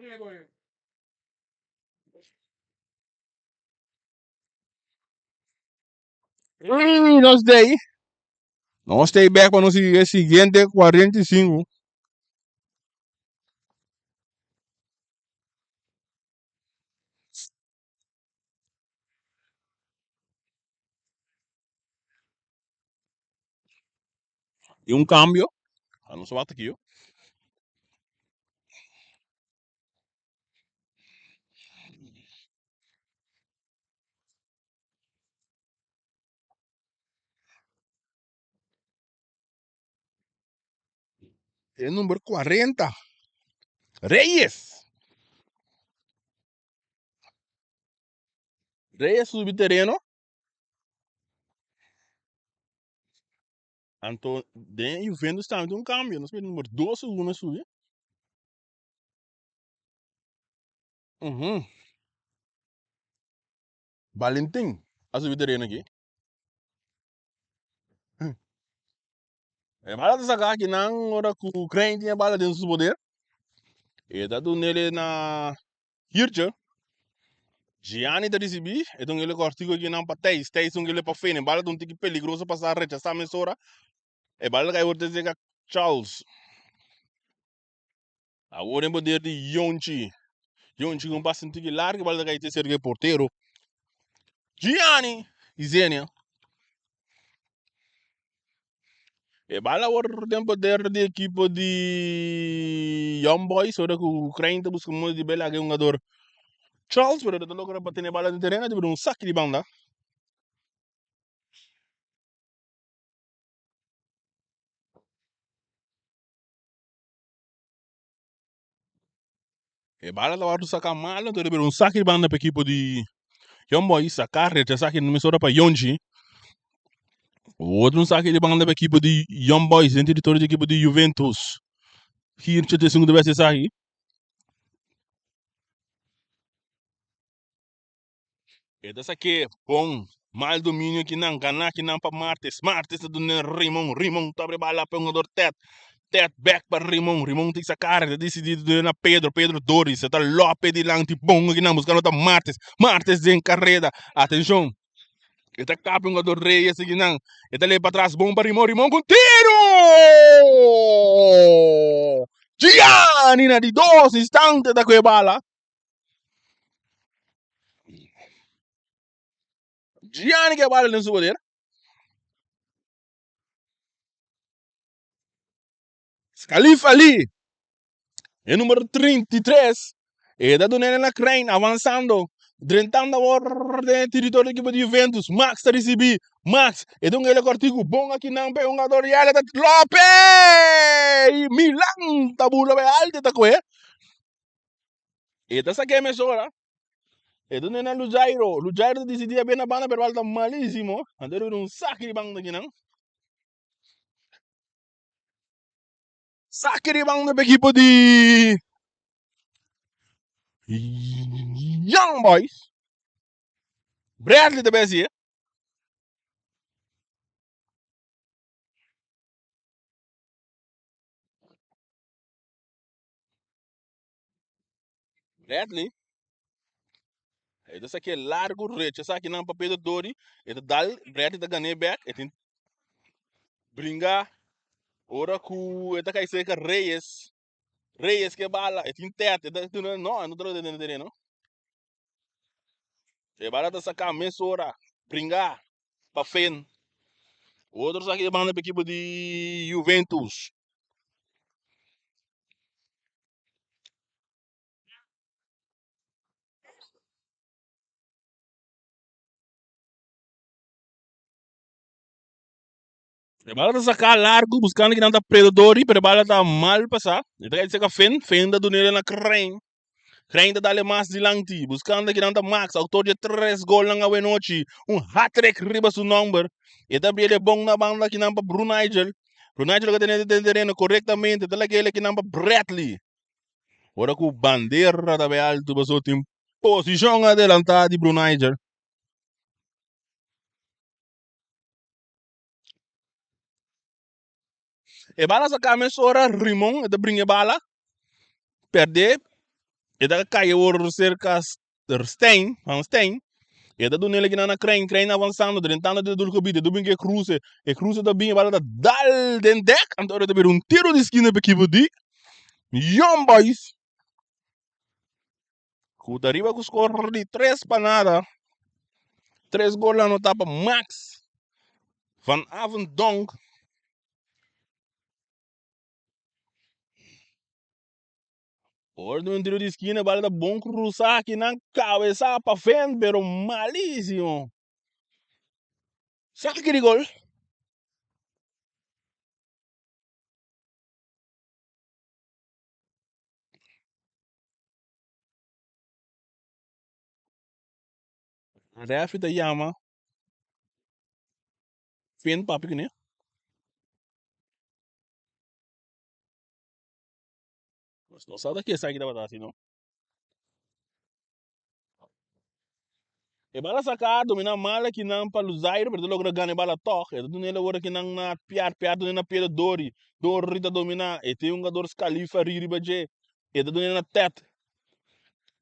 nos dey. Nos stay back pa nos sigui e siguiente 45. Y un cambio. Ah, nos wacht aquí, yo. E number 40. Reyes. Reyes subi tereno. Anto den Juventus tambe tin un cambio. Nos mira number 2 segundo subi. Uhum. Valentin a subi tereno aki. E bala ta saka aki nan ora ku Crane tin e bala den su poder. E ta dunele na Hirtje. Gianni ta risibi, e ta un ele kòrtiku aki nan pa Thijs. Thijs ta un ele pa Fene. Bala ta un tiki peligroso pasá rechasá mesora. E bala ta kai wòrdu te Charles. Awor den poder di Yonchi. Yonchi ku un pase un tiki largu, bala ta kai te serka e portero. Gianni Isenia. E bala awor den poder di ekipo di Young Boys, ora ku Crane ta buska modo di bela e hungador Charles, pero ta logra pa tene bala den tereno, ta bira un saki di banda. E bala ta wòrdu saká mal, anto riba un saki di banda pa ekipo di Young Boys. Saká, rechasá aki mesora pa Yonchi. Otro un saki di banda pa ekipo di Young Boys den teritorio di ekipo di Juventus. Hirtje ta esun ku ta besti esaki. E ta sak'é bon mal dominio kinan, ganá kinan pa Martes. Martes ta duna Rimon, Rimon ta abri bala pa e hungador Ted. Ted bek pa Rimon, Rimon ta hisa kara, ta disidí di duna na Pedro, Pedro Doris ta lòp'e dilanti bon kinan buskando ta Martes. Martes den kareda, atenshon, e ta kap e hungador Reyes kinan, e ta lei patras bon pa Rimon, Rimon ku tiro! Gianni na di dos instante ta ku e bala. Gianni ke bala den su poder. Khalif Ali, e numero 33, e ta dun'e na Crane, avanzando, drentando awor den e territorio di ekipo di Juventus. Max ta risibi, Max, e ta un ele kortiku, bon akinan pa e hungador Yale ta Lope! I Milan ta bula bai alto e ta kohe. E ta sak'é mesora. E ta nena Lujairo. Lujairo ta disidí a bira na banda, pero bal ta malísimo. Anto e ta bira un saki di banda akinan. Saki di banda pa ekipo di Young Boys. Bradley ta bai hasié. Bradley. E ta saki largo recha saki nan pa Pedro Dori. E ta dal Bradley ta gané back. E tin bringa ora ku e ta kai cerca Reyes. Reyes ke bala. E tin tet. E ta no, no ta lo den tereno. E bala ta saka mesora. Bringa pa Finn. Otro saki de banda pa ekipo di Juventus. E bala ta saká largu buskando kinan ta Predadori, pero e bala ta mal pasá. E ta kai seka Finn, Finn ta dun'e na Crane. Crane ta dale mas dilanti, buskando kinan ta Max, autor di e tres golnan awenochi. Un hat-trick riba su nomber. E ta abriel e bon na banda kinan pa Brunijel. Brunijel ka tene den tereno korektamente, ta lag'el kinan pa Bradley. Ora ku bandera ta bai altu pasobra tin posishon adelantá di Brunijel. E bala sa cambia mesora Rimon e ta bringa e bala perde. E ta kai awor serka Stein, Van Stein. E ta duna el akinan na Crane, Crane avansando, drentando den e gebied. E ta bin ku e kruse, e kruse ta bin, e bala ta dal den dek, anto ora ta bira un tiro di skina pa ekipo di Young Boys. Ku ta riba ku skor di 3-0. Tres gol anotá pa Max van Avendonk. Ora di un tiro di skina, bala ta bon cruzá aki nan cabeza pa Fent, pero malísimo. Saki di gol. Refi ta yama Fent papia kuné. Nos no sa ta ke esaki tabata hasi no. E bala saka domina mal akinan pa Luzairo pero ta logra gana e bala tog. E ta duna el awor akinan na Piar, Piar duna na pie di Dori, Dori ta domina, e tin un jugador Scalifa riba dje, e ta duna na Ted,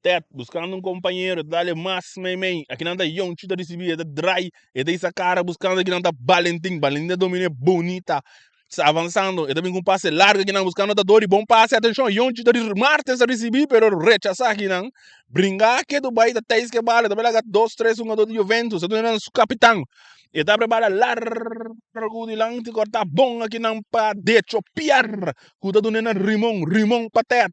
Ted buscando un compañero, e ta dale mas mei mei, akinan ta Yonchi ta ricibi, e ta draai, e ta hisa cara buscando akinan ta Valentin, Valentin ta domina e bunita. Sta avanzando, e ta bin ku un pase largo akinan buscando ta Dori, bon pase, atencion, Yonchi ta Martes ta ricibi pero rechasa akinan, bringa ke Dubai ta Thijs ke bala, ta bai laga dos tres hungador di Juventus, ta duna nan su capitan, e ta abre bala largo dilanti corta bon akinan pa Decho Piar ku ta duna nan Rimon, Rimon pa Ted,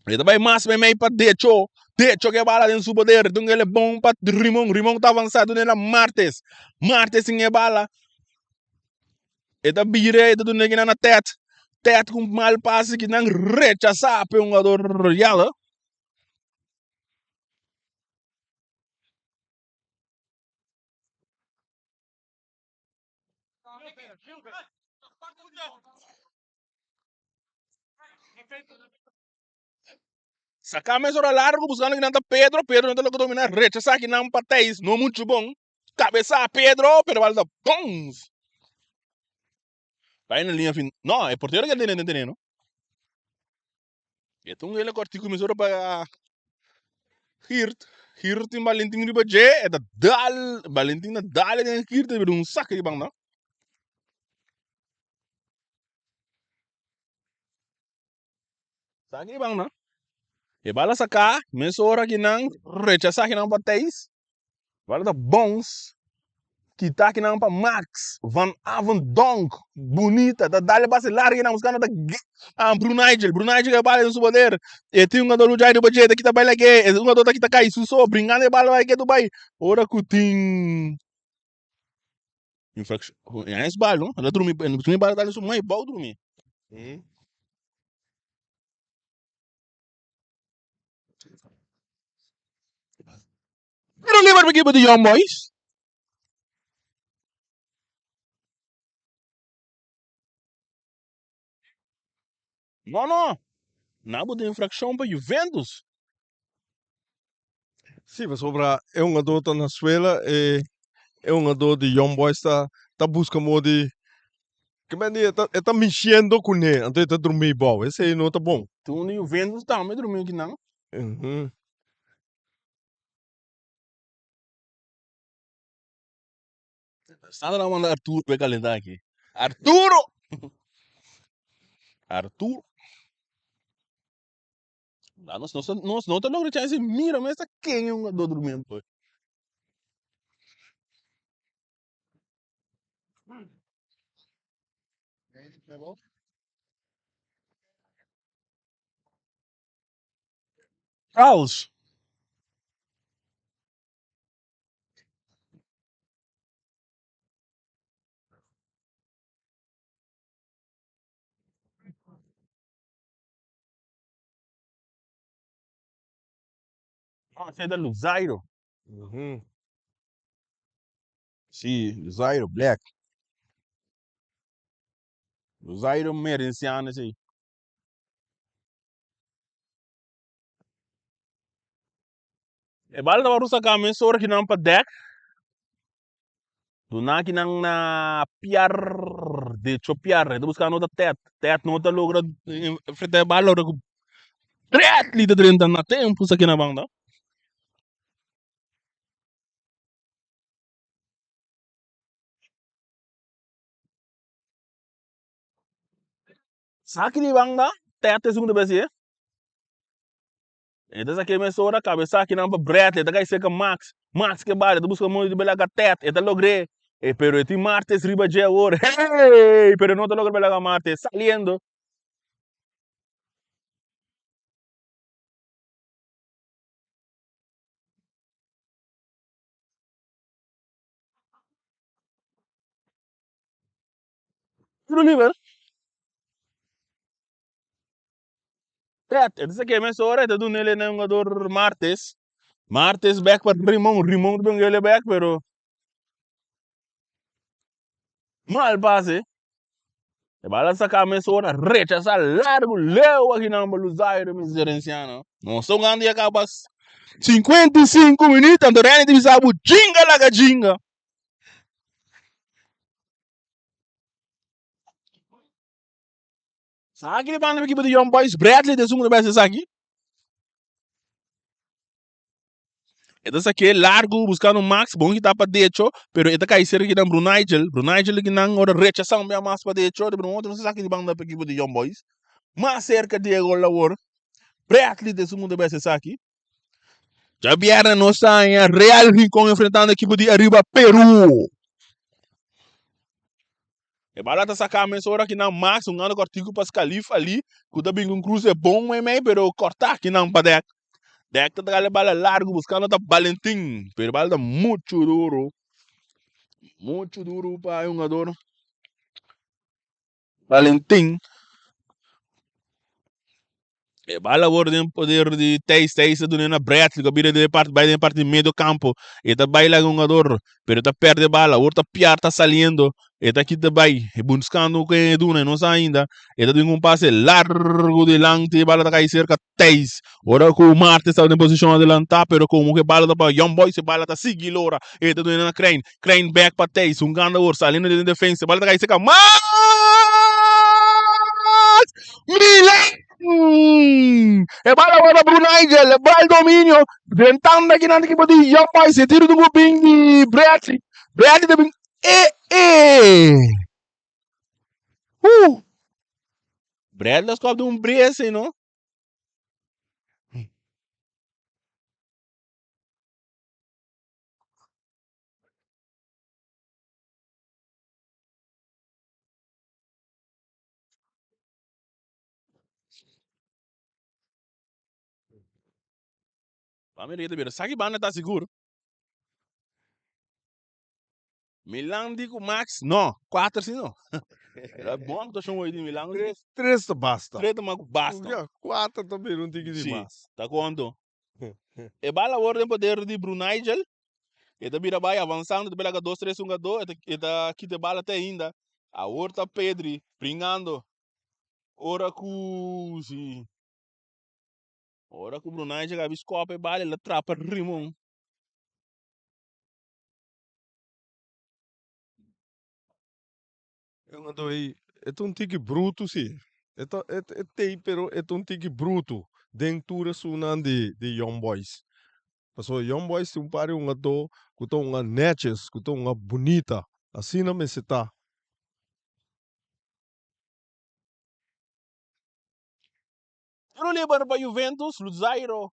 e ta bai mas meimei pa Decho, Decho ke bala den su poder, dun el e bon pa Rimon, Rimon ta avansa duna nan Martes, Martes sin e bala. E ta bira e ta duna kinan na Ted. Ted ku mal pase kinan rechasá pa e hungador Yala. Saka mesora largo buscando kinan ta Pedro. Pedro no ta logra domina. Rechasá kinan pa Thijs. No muchu bon. Cabeza Pedro, pero bal ta bons. Bai na linha fin. No, e portero que tene tene, no? E tung ele cortico mesora pa Geert. Geert tin Valentin riba dje, e ta dal, Valentin ta dal den Geert, e bira un saque di banda. Saque di banda. E bala saca, mesora ki nan rechasa ki nan pa Thijs. Bala ta bounce, kita ki nan pa Max van Avendonk. Bunita, ta dale pase larga ki nan buscando ta ah, Brunijel. Brunijel ke bala den su poder. E tin un jugador lucha riba dje, ta kita bai lage. E un jugador ta kita kai su so, bringando e bala bai ke tu bai. Ora ku tin infraccion, ya es bal, no? El a drumi, el bala dale su mai bou drumi. Tiro liber pa ekipo di Young Boys. No, no. Nabo den infraccion pa Juventus. Sí, pasobra e hungador ta na suela, e e hungador di Young Boys ta ta busca modo di ke men di e ta e ta minciendo kuné, anto e ta drumí bou, esei no ta bon. Tin un di Juventus tambe drumí akinan. Uhum. Sandra a manda Arturo pa e calentá aki. Arturo! Arturo. Ah, nos, nos, nos no ta logra chance mira mes ta ken e hungador durmiendo. Charles. No, ese ta Luzairo. Uhum. Sí, Luzairo Black. Luzairo Merenciano ese. E bala tabata saka mesora kinan pa dek. Duna kinan na piar, decho piar. E ta buska nota Ted. Ted no ta logra enfrenta e bala ora ku. Bradley ta drenta na tempo sa kina banda. Saki di banda, Tete esun ta besi e. E ta saki mesora kabesa kinan pa Bradley, e ta kai serka Max. Max ke bali, e ta buska modo di belaga Tete, e ta logr'é. E pero e tin Martes riba dje awor. Hey! Pero e no ta logra belaga Martes, saliendo. Tiro liber. Tet, e ta saki mesora, e ta duna el na hungador Martes. Martes bek pa Rimon, Rimon ta bin el bek, pero mal pase. E bala saka mesora, rechasa largu, leu akinan pa Luzairo Miserenciano. Nos ta hungando ya kaba 55 minuut, anto Renny ta bisa bo jinga laga jinga. Saki di banda ekipo di Young Boys, Bradley ta esun ku ta bes esaki. E ta saké largu buskando Max, bon kita pa decho, pero e ta kai serka kinan Brunigel. Brunigel kinan ora rechasa un bia mas pa decho, de otro no saki di banda pa ekipo di Young Boys. Mas serka di e gol awor. Bradley ta esun ku ta bes esaki. Djabièrnè nos ta haña Real Rincon enfrentando ekipo di Arriba Peru. E bala ta saká mesora kinan Max un gana kòrtiku pa Scalif Ali ku ta bin ku un kruse bon meimei pero kòrtá kinan pa Dek. Dek ta traha e bala largu buskando ta Valentin pero e bala ta muchu duru. Muchu duru pa e hungador Valentin. E bala awor den poder di Thijs. Thijs ta duna na Bradley ku a bira den parti bai den parti di medio kampo. E ta bai laga hungador, pero e ta perde bala. Awor ta Piar ta saliendo. E ta kita bai buskando ken e duna, e no sa ainda. E ta duna un pase largu dilanti, e bala ta kai serka Thijs. Ora ku Martes tabata den posishon adelantá, pero komo ku e bala ta pa Young Boys, e bala ta sigui lora. E ta duna na Crane. Crane bek pa Thijs, hungando awor, saliendo den defensa. E bala ta kai serka Max! Milan! E bala awor pa Brunigel, e bal dominio. Drentando aki nan ekipo di Young Boys. E tiro dungu bin di Bradley. Bradley ta bin e e. Uh! Bradley a skop di un brese, no? Pa mi rita bira saki banda ta sigur. Milan di ku Max no, kuater si no. Era bon actuacion hoy di Milan. Tres, tres ta basta. Tres ta mas ku basta. Ya, kuater ta bira un tiki di Si, mas. ta konto. E bala awor den poder di Brunigel. E ta bira bai avansando, ta bira dos, tres hungadó, e ta, e ta kita e bala te ainda. Awor ta Pedri bringando. Ora ku si. Ora ku Brunei chega abi skop e bala, el a trapa Rimon. Anto ei, e ta un tiki brutu si. E ta e e tei pero e ta un tiki brutu den tur esunnan di di Young Boys. Pasobra Young Boys tin un par di hungadó ku ta hunga nètjes, ku ta hunga bunita. Asina mester ta. Tiro liber pa Juventus, Luzairo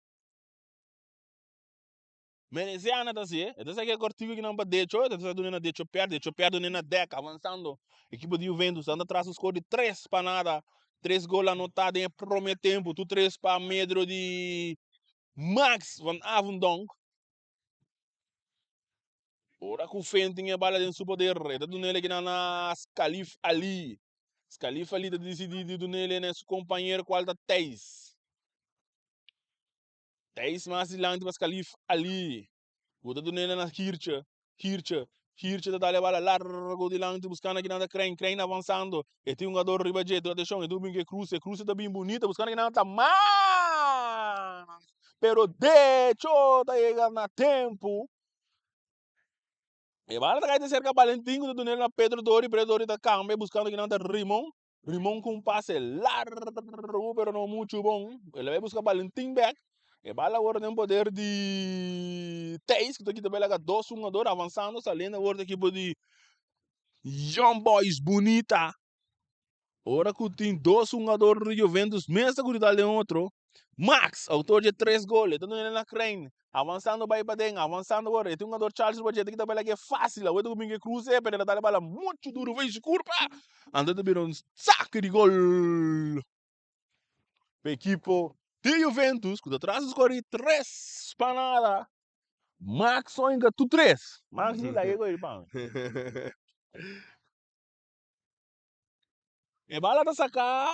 Veneziana ta si, e ta sa ke kortigo ki nan pa decho, e ta sa dune na decho per, decho per dune na dek, avansando. Ekipo di Juventus anda tras un skor di 3 pa nada. 3 gol anotá den e prome tempo, tu 3 pa medro di Max van Avendonk. Ora ku Fen tin e bala den su poder, e ta dun'el kinan na Scalif Ali. Scalif Ali ta disidí di dun'el na su kompañero kual ta Thijs. Thijs mas dilanti pa Scalif Ali. Ku ta dun'el na Hirtje. Hirtje. Hirtje ta dal e bala largu dilanti buskando kinan ta Crane. Crane avansando. E tin hungador riba dje. Atenshon, e tin ku bin ku e kruse. E kruse ta bin bunita buskando kinan ta Max! Pero Decho ta yega na tempu. E bala ta kai ta serka Valentin ku ta dun'el na Pedro Dori. Pedro Dori ta kambia buskando kinan ta Rimon. Rimon ku un pase largu pero no muchu bon. El a bai buska Valentin bek. E bal awor den poder di Thijs ku ta kita bai laga dos hungador avansando saliendo awor di ekipo di Young Boys Bunita. Ora ku tin dos hungador di Juventus mes ta grita den otro. Max, autor dje tres gol, e ta duna na Crane. Avansando bai paden, avansando awor. E tin hungador Charles riba dje, ta kita bai lag'e fácil. Awor e ta ku bin ke kruse, pero e ta dal e bala muchu duru for su kurpa. Anto ta bira un sake di gol pa ekipo di Juventus ku ta tras di skor di tres pa nada. Max oinga tur tres. Max di lag'e gol pa mi. E bala ta saka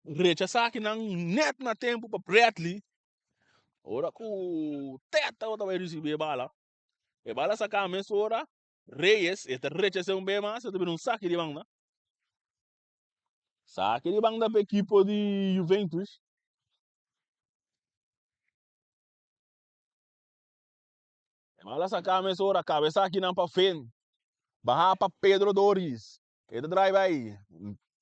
rechasá kinan net na tempu pa Bradley. Ora ku Ted tabata bai risibí e bala, e bala saka mesora Reyes, e ta rechas'é un bes mas, e ta bira un saki di banda. Saki di banda pa ekipo di Juventus. E bala saka mesora, kabesá kinan pa Finn. Baha pa Pedro Doris. E ta drive bai.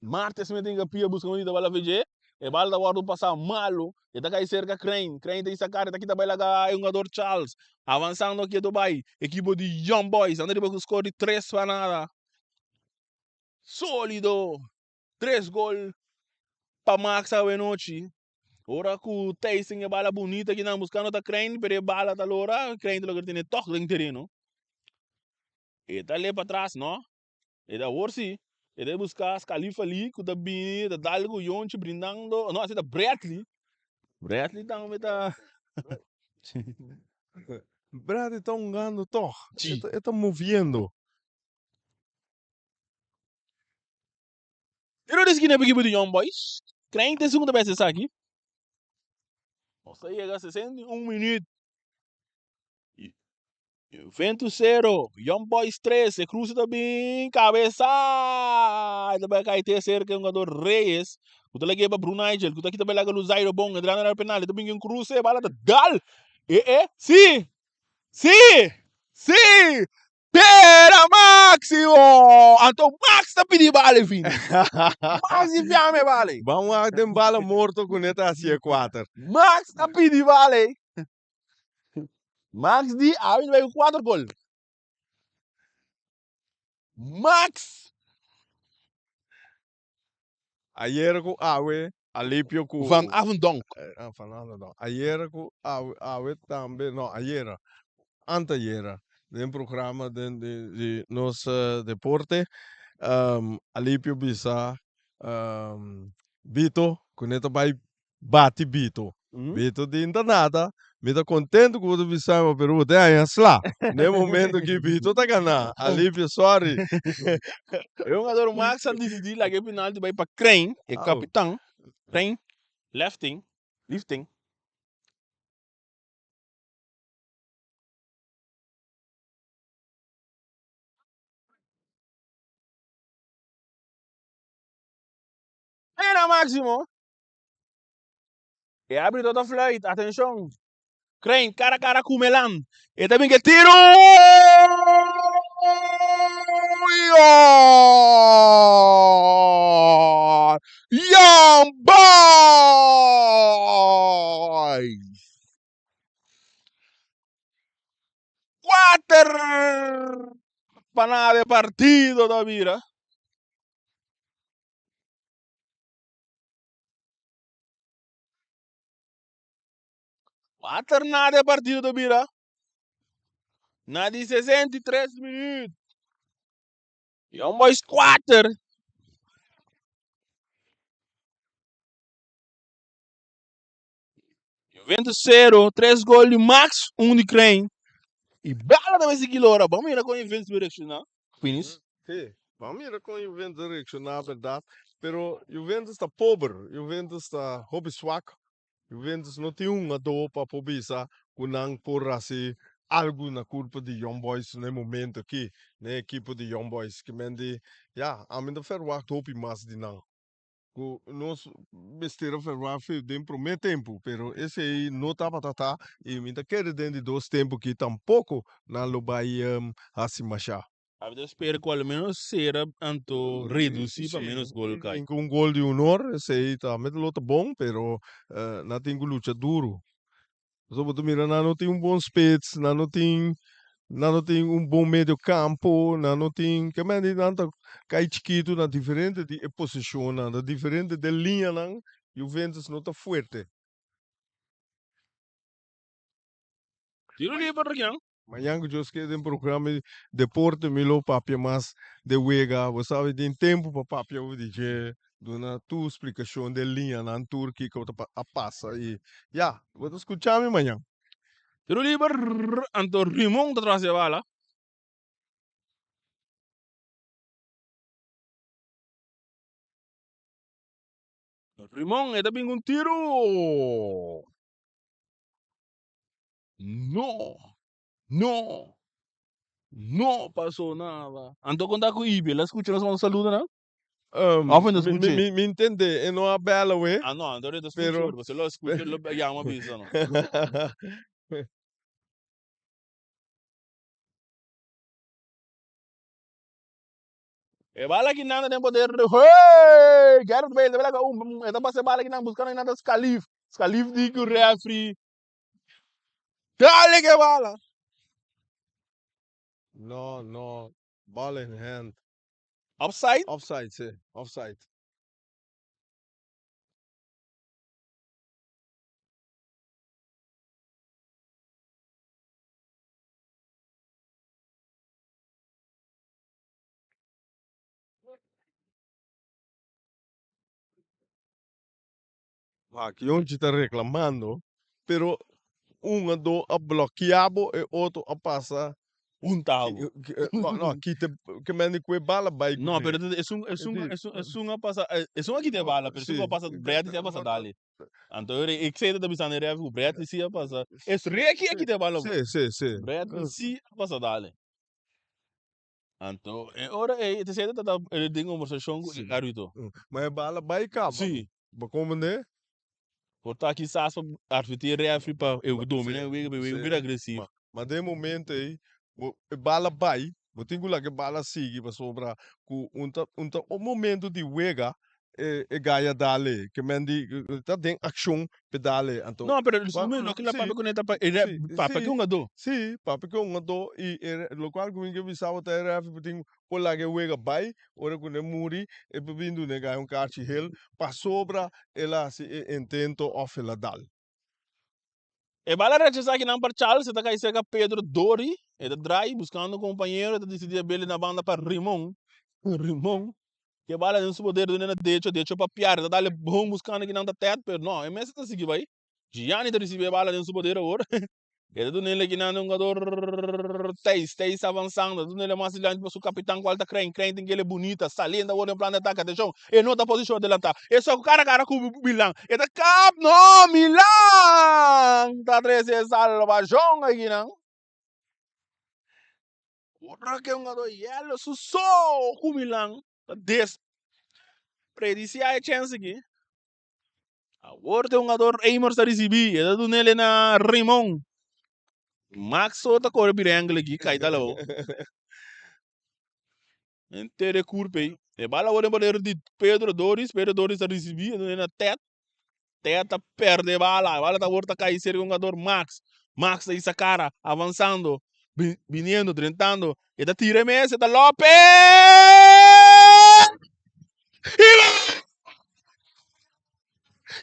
Martes mi tin pia busca un ta bala VJ. E bala ta wordo pasa malo. E ta kai cerca Crane. Crane ta isa cara. E ta kita bai laga e hungador Charles. Avanzando keto bai. Equipo di Young Boys. Anda riba cu score di 3 pa nada. Solido. Tres gol pa Max awe nochi. Ora cu Tyson e bala bunita ki nan buscando ta Crane. Pero e bala ta lora. Crane ta logra tene toch den tereno. E ta le pa tras, no? E ta awor si, e ta buska Scalifa Lee ku ta bini, ta dal ku Yonchi brindando, no, asi ta Bradley. Bradley tambe ta. Bradley ta hungando tog. Sí. E ta moviendo. Tiro di skina pa ekipo di Young Boys. 35 bes esaki. Nos ta yega 61 minuut. Juventus 0, Young Boys 3. E cruce ta bin cabeza. Ta bai cai te cerca jugador Reyes. Ku ta lag'e pa Bruno Nigel. Ku ta kita bai laga Luzairo bon. Entrando na penal. Ta bin un cruce. Bala ta dal. Eh eh. Si. Si. Si. Pera Maximo! Anto Max ta pidi bala e fini. Max di fiame bala. Ban wak den bala morto ku ne ta hasi e kuater. Max ta pidi bala. Max di awe bai ku kuater gol. Max! Ayera ku awe Alipio ku Van Avendonk. Ah, Van Avendonk. Ayera ku awe, awe tambe, no, ayera, antayera, den programa den di, di nos deporte, Alipio bisa Bito ku ne ta bai bati Bito. Bito di N ta nada, mi ta contento cu bo ta bisa mi, pero bo ta haña sla. Na e momento ki Bito ta gana, Alipio sorry. E hungador Max a dicidi laga e penalti bay pa Crane, e capitan. Crane, lefting, lifting. Pena maximo. E árbitro ta fluit, atenshon. Crane, cara a cara ku Melan. E ta bin ke tiro! Young Boys! 4 pa nada e partido ta bira. 4 nada e partido ta bira. Na di 63 minuut. Young Boys 4. Juventus 0. 3 gol di Max, 1 di Crane. E bala ta bay sigui lora. Ban mira con Juventus bay reacciona. Finis. Sí, ban mira con Juventus reacciona, berdad. Pero Juventus ta pober, Juventus ta hopi swak. Juventus no tin un hungadó pa por bisa ku nan por hasi algu na kurpa di Young Boys na e momento aki, na e ekipo di Young Boys. Ke men di, ya, ami ta verwagt hopi mas di nan. Ku nos mester a verwagt den promé tempu, pero esei no tabata ta i mi ta kere den di dos tempu aki tampoko nan lo bai hasi mashá. Abi ta spera ku al menos sera anto redusi pa menos gol kai. Tin ku un gol di honor, esei tambe lo ta bon, pero nan tin ku lucha duru. Pasobra bo ta mira nan no tin un bon spits, nan no tin nan no tin un bon medio campo, nan no tin ke men di nan ta kai chikitu na diferente di e posishonnan, na diferente den liñanan Juventus no ta fuerte. Tiro liber Rian. Mañan ku Dios ke den programa di deporte mi lo papia mas de wega. Bo sabi tin tempu pa papia over di dje, duna tur splikashon den liñanan tur kiko ta a pasa i ya, bo ta skucha mi mañan. Tiro liber anto Rimon ta tras di e bala. Rimon e ta bin ku un tiro. No! No! No pasó nada. Anto kon ta ku Ibi? El a skucha nos manda saludo nan? Of e no skuch'é? Mi intendé, e no a bèl awe. Ah no, anto e ta skucha, pero si el a skucha el lo yama bisa no. E bala ki nan ta den poder de hey! Gareth Bale ta bela ka un, e ta pasa e bala ki nan buskando nan ta Scalif. Scalif di ku referee Dale ke bala! No, no, ball in hand. Offside? Offside, si, offside. Wak, Yonchi ta reclamando, pero un a do a blokia bo, e otro a pasa. Un tabo. No, no, kita, ke men di kue bala bai No, pero esun, esun, esun, esun a pasa, esun a kita e bala, pero esun a pasa, Bradley si a pasa dale. Anto e ik ta bisando e ref ku Bradley si a pasa, es Ricky a kita e bala bo. Si, si, si. Bradley si a pasa dale. Anto e ora ei te seta ta den conversacion cu e arbitro. Ma e bala bai caba. Si. Bo comprende? Por ta kisas pa adverti e refri pa e domina e wega pa e wega bira agresivo. Ma den e momento ei bo e bala bai, bo tin cu laga e bala sigui pasobra cu un ta un ta un momento di wega e e gaya dale ke men di ta den accion pe dale anto. No pero loke la papia cune ta pa e ref papia ke hungadó. Si papia ke hungadó y e locual cu mi ke bisa bo ta e refri bo tin por laga e wega bai ora cu ne muri e por bin duna e gaya un karchi hel pasobra el a haci e intento of el a dal. E bala rechasa akinan pa Charles e ta kai serka Pedro Dori e ta drai buscando un compañero e ta dicidi a bele na banda pa Rimon Rimon ke bala den su poder duna na Decho Decho pa Piar e ta dale bon buscando kinan ta Ted pero no e mes ta sigui bai Gianni ta ricibi e bala den su poder awor E ta dun'el ekinan un jugador Thijs, Thijs avansando, ta dun'el mas dilanti pa su kapitan kual ta Krijn, Krijn tin kele bunita, saliendo awor den plan di atake, atenshon, e no ta posishon adelantá, e so ku kara kara ku Milan, e ta kap, no, Milan ta trese salbashon ekinan. Ora ke un jugador yelo su so ku Milan ta desperdisiá e chèns aki. Awor te hungador Amers ta ricibi, e ta dunele na Raymond. Max so ta core bira angle aki, cay ta labo. Henter e curpa ey. E bala awor den poder di Pedro Doris, Pedro Doris ta ricibi, e dunele na Ted. Ted ta perde e bala, e bala ta awor ta cay cerca hungador Max. Max ta hisa cara, avanzando, biniendo, drentando. E ta tira e mes, e ta Lopez!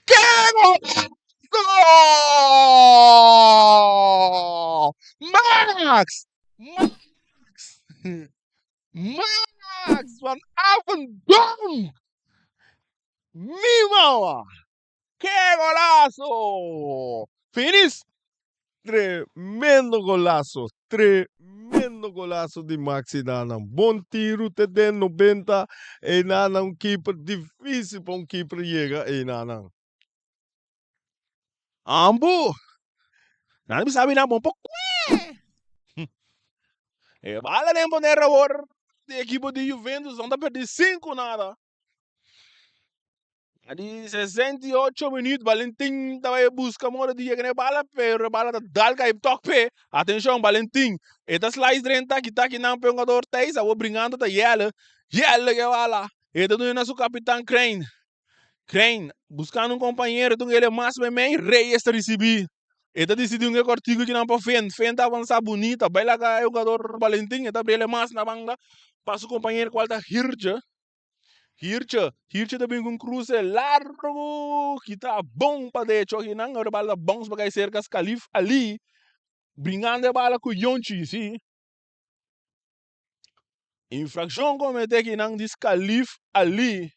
¡Qué golazo! Max! Max! Max van Avendonk! Mi mama! ¡Qué golazo! Finis! Tremendo golazo, tremendo golazo di Maxi Nana. Bon tiru te den 90 ey Nana un keeper dificil pa un keeper yega ey Nana. Ambu! Nan a bisa bina bon pa kue! E bala den poner awor di ekipo di Juventus, nan ta perdi 5-nada. Na di 68 minuut Valentin ta bai busca modo di yega na e bala pero e bala ta dal kai tok p'e. Atencion Valentin e ta slice drenta kita kinan p'e hungador Thijs awor bringando ta Jelle. Jelle ke bala e ta duna na su capitan Crane. Crane buscando un compañero tun el e mas meimei Reyes ta ricibi. E ta dicidi un e cortico kinan pa Fent. Fent ta avansa bunita bai laga e hungador Valentin e ta abri el e mas na banda pa su compañero cual ta Hirtje. Hirtje, Hirtje ta bin ku un kruse largu ki ta bon pa decho akinan. Ora e bala ta bons pa kai serka Skalif Ali bringando e bala ku Yonchi, si. Infrakshon komete akinan di Skalif Ali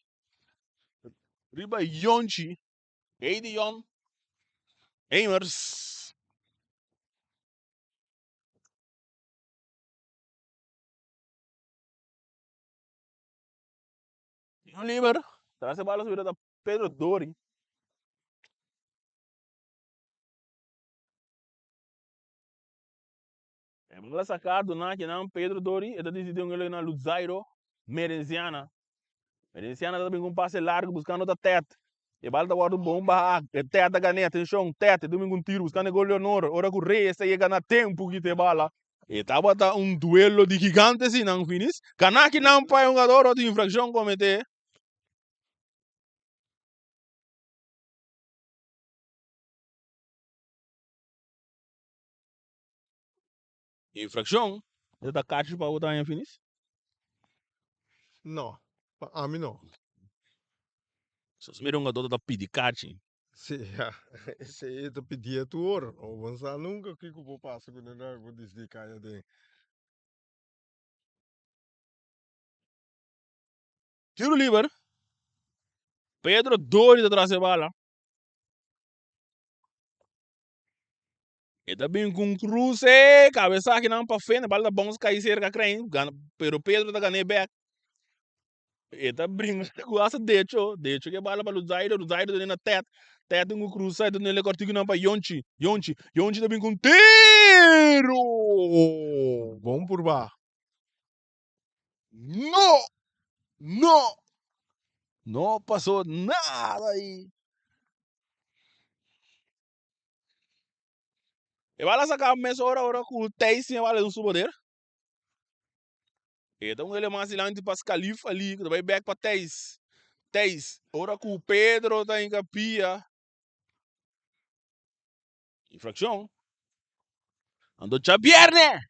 riba Yonchi. Hey Dion Hemers. Tiro liber. Tras e bala subida ta Pedro Dori. E bala saká duna kinan Pedro Dori. E ta disidí un na Luzairo Merenciana. Merenciana ta bin ku un pase largu buskando ta Ted. E bala ta wòrdu bon baha. E Ted ta gan'é. Atenshon, Ted e ta bin ku un tiro buskando e gol di honor. Ora ku Reyes ta yega na tempu kita e bala. E tabata un duelo di gigante si nan finis. Gana ki nan pa e hungador otro infraccion comete. Infraccion. E ta kachi pa bo ta haña finis? No, pa ami no. Sos mira hungador ta pidi kachi. Sí, ya. Esei e ta pidié tur ora. No bo sa nunka kiko por pasa ku nan ku disdi kai aden. Tiro liber. Pedro Dori ta tras e bala. E ta bin ku un kruse, kabesa akinan pa fende, bala ta bons kai serka Crane, pero Pedro ta gané bek. E ta bringa ku asa decho, decho ke bala pa Luzairo, Luzairo ta na Ted, Ted tin ku krusa, e ta duna e kòrtiku pa Yonchi, Yonchi, Yonchi ta bin ku un tiro! Bon purba. No! No! No pasó nada ahí. E bala saka mesora ora ku Thijs tin e bala den su poder. E ta un ele mas dilanti pa Scalif ali, ku ta bai bek pa Thijs. Thijs, ora ku Pedro ta hinka pia. Infraccion. Anto djabierne,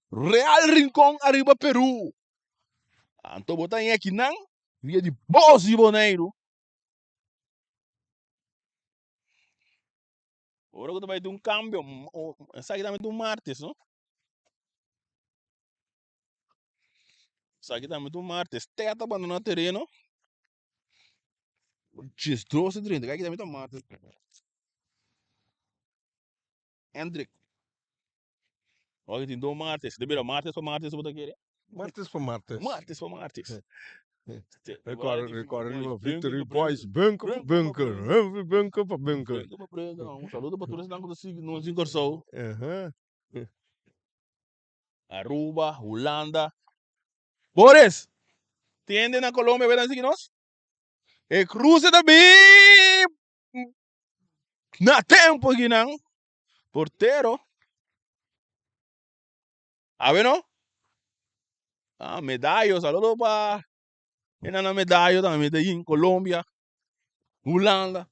Real Rincon ariba Peru. Anto bo ta haña akinan via di Bos di Boneiru. Ora ku ta bai tin un kambio, esaki tambe ta un martes, no? Esaki tambe ta un martes. Ted a bandona tereno. 12 y 30, aki tambe ta martes. Hendrik. Ora tin dos martes, debe martes pa martes bo ta kere? Martes pa martes. Martes pa martes. Recorda, recorda riba Victory Boys, bunker pa bunker, Humphrey bunker pa bunker. Bunker pa bunker. Un saludo pa tur esnan ku ta sigui nos den Kòrsou. Aruba, Hulanda. Boris, tin hende na Colombia ku ta sigui nos? E cruce ta bin na tempo akinan. Portero. Awe no? Ah, Medallo, saludo pa enana Medallo tambe ta in Colombia, Hulanda.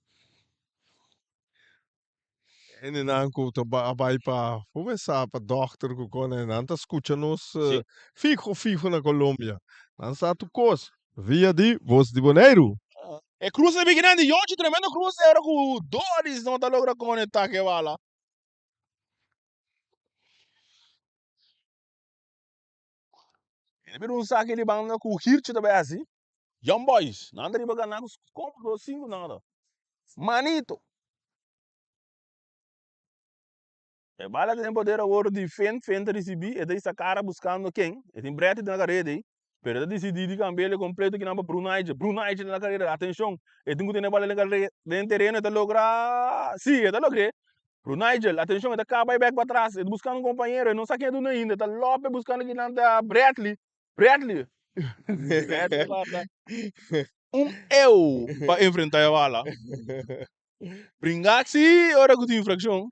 Hendenan ku ta a bai pa comenzá pa dòkter ku kone nan ta skucha nos fiho fiho na Colombia. Nan sa tur kos via di Voz di Boneiru. E cruce ta bigina di Yonchi, tremendo cruce ora ku Doris no ta logra conecta ke bala. E bira un saki di banda ku Hirtje ta bai hasi. Young Boys, nan ta riba gana ku kompo 5 nada. Manito. E bala ta den poder awor di Fent, Fent ta ricibi, e ta hisa cara buscando ken, e tin Bradley den careda ey, pero e ta dicidi di cambi'el completo kinan pa Brunaiche, Brunaiche den careda, atencion, e tin cu tene bala den careda, den tereno e ta logra, si e ta logr'e, Brunaichel, atencion e ta caba e bek patras, e ta buscando un compañero, e no sa ken e duna ainda, e ta lope buscando kinan ta Bradley, Bradley, Bradley guarda. Un eu pa enfrentá e bala. Bringa sí ora ku tin infrakshon.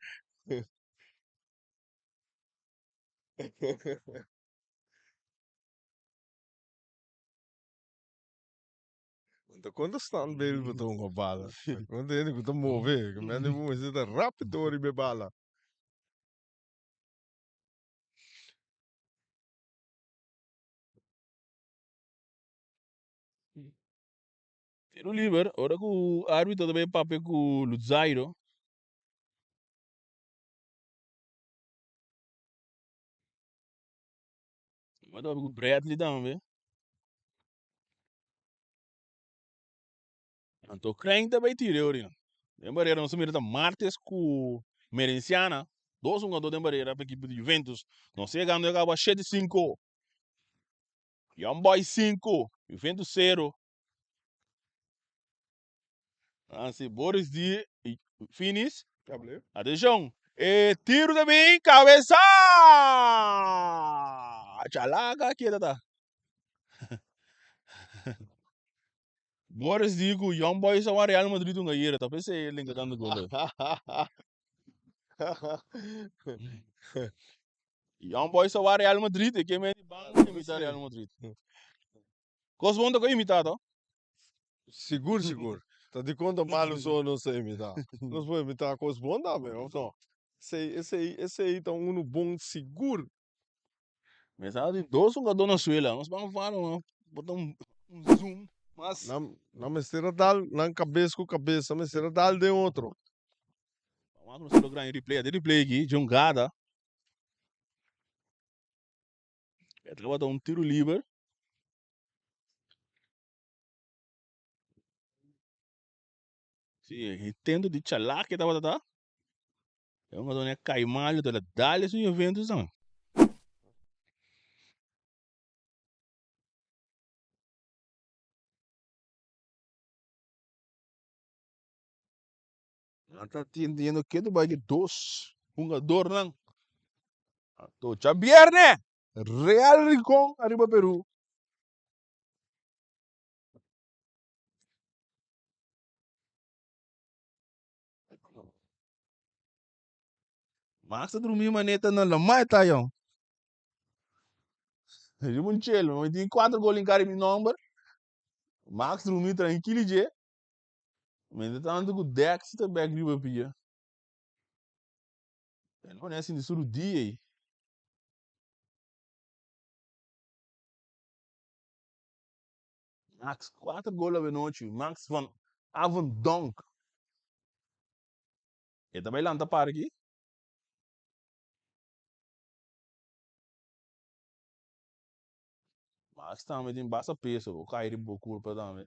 Ta konta standbeeld bo ta hunga bala. Ta konta hende ku ta move. Ku mende bo mester ta rápido riba e bala. Tiro liber, ora ku arbitro ta bay papia ku Luzairo. Bo ta papia ku Bradley tambe. Anto Crane ta bay tira e orina. Den barera nos a mira ta Martes ku Merenciana, dos hungador den barera pa ekipo di Juventus. Nos ta yegando ya kaba shete sinku. Young Boys sinku, Juventus sero. Nancy Boris di Finis. Atenshon, e tiro ta bin kabesa! Chalaga keda ta. Boris di ku Young Boys a wan Real Madrid un ayera, ta p'esei e linka tantu gol. Young Boys a wan Real Madrid, e ke men di ban imita Real Madrid. Kos bon ta ku imita to? Sigur sigur. Ta dikon ta malu so nos ta imitá? Nos por imitá kos bon tambe, òf no? Esei, esei, esei ta unu bon sigur. Mi sa di dos hungadó na suela. Nos ban fala no bota un zoom mas. Nan, nan mester a dal nan kabes ku kabes, nan mester a dal den otro. Wak nos ta logra un replay. E replay aki jongada. E tabata un tiro liber. Si, intento di chalak e tabata ta. E hungadó a kai malu, ta dal esun Juventus nan. Nan ta tindiendo ketu bai di dos hungadornan. Anto djabierne Real Rincon ariba Peru. Max ta drumi maneta na lamai ta yon. Riba un chelo, mi tin cuatro gol in kari mi nomber. Max drumi tranquilo dje. Mientras tanto ku Dex ta bek riba pia. E no ne sinti su rudia ei. Max, cuatro gol avenochi. Max van Avondonk. E ta bai lanta par aki. Max tambe tin basta peso. Bo kai riba bo kurpa tambe.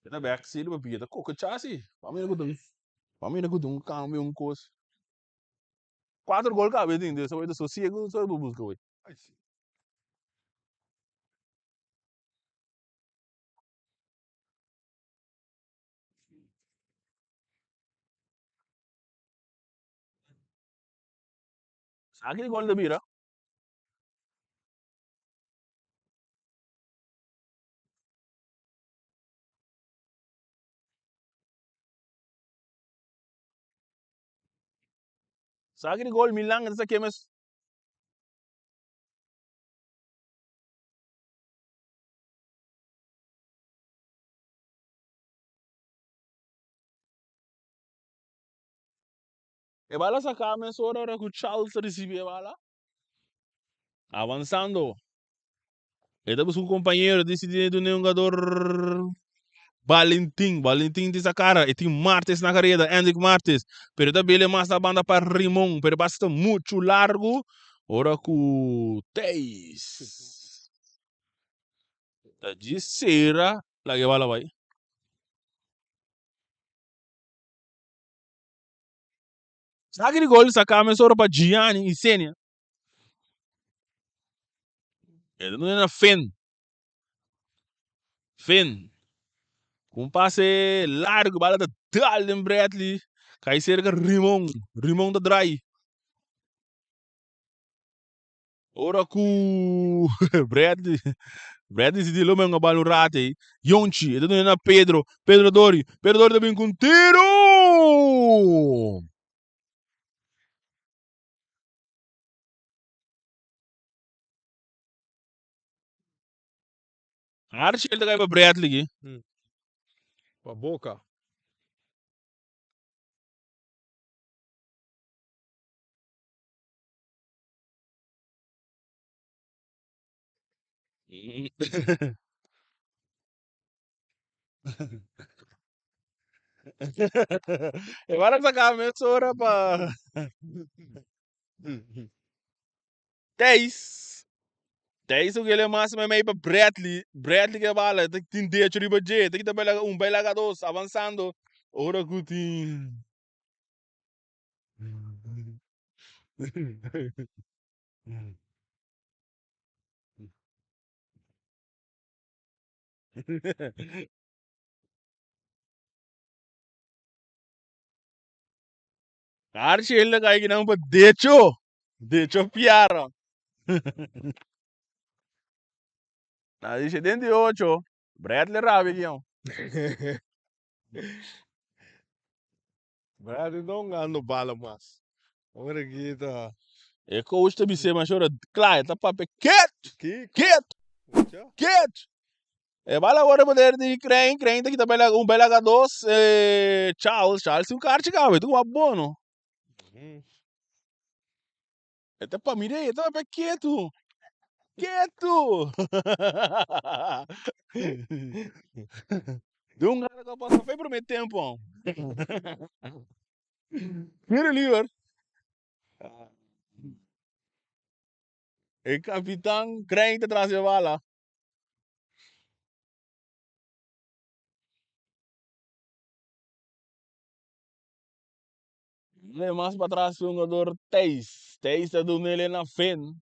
E ta bek si riba pia. Ta kokecha si. Pa mira ku ta pa mira ku ta un kambio un kos. Cuatro gol kabe tin. Esei ta sosiego so bo buska wey. Sa ki gol ta bira? Sa ki gol Milan ta sa mes. E bala saca mesora ora cu Charles ta ricibi e bala. Avanzando. E ta busca un compañero, decidi duna e hungador Valentin. Valentin tin sa cara, e tin Martes na careda, Hendrik Martes. Pero e ta bele mas na banda pa Rimon, pero e pase ta mucho largo ora cu Thijs ta djis cera laga e bala bay. Saki di gol saca mesora pa Gianni Isenia. E ta duna na Finn. Finn. Ku un pase largo, bala ta dal den Bradley. Kai cerca Rimon. Rimon ta draai. Ora ku Bradley Bradley si di lo men bal un rato ei. Yonchi, e ta duna na Pedro. Pedro Dori. Pedro Dori ta bin ku un tiro! Archie ta kai pa Bradley ki. Pa boca. E bala saca mesora pa Thijs. Thijs ook ele mas mei pa Bradley. Bradley ke bala tin derecho riba dje. Ta kita bela un bela dos avanzando. Ora ku tin. Archie ele cai que não pa decho. Decho piara. Na di 78. Bradley rabi guion. Bradley no gando bala mas. Ora aki ta. E coach ta bis'é mas ora kla e ta papia ket! Kiko? Ket! Mucha. Ket! E bala ora poder di Crane, Crane ta kita bela un bela dos eh, Charles, Charles tin un karchi kawe, tu wak bono. E ta pa mire, e ta papia ketu. Ketu! De un gara ka pasa fe primer tempo. Mira liber. E kapitan Crane ta tras e bala. Le mas pa tras e hungador Thijs. Thijs ta duna el na Finn.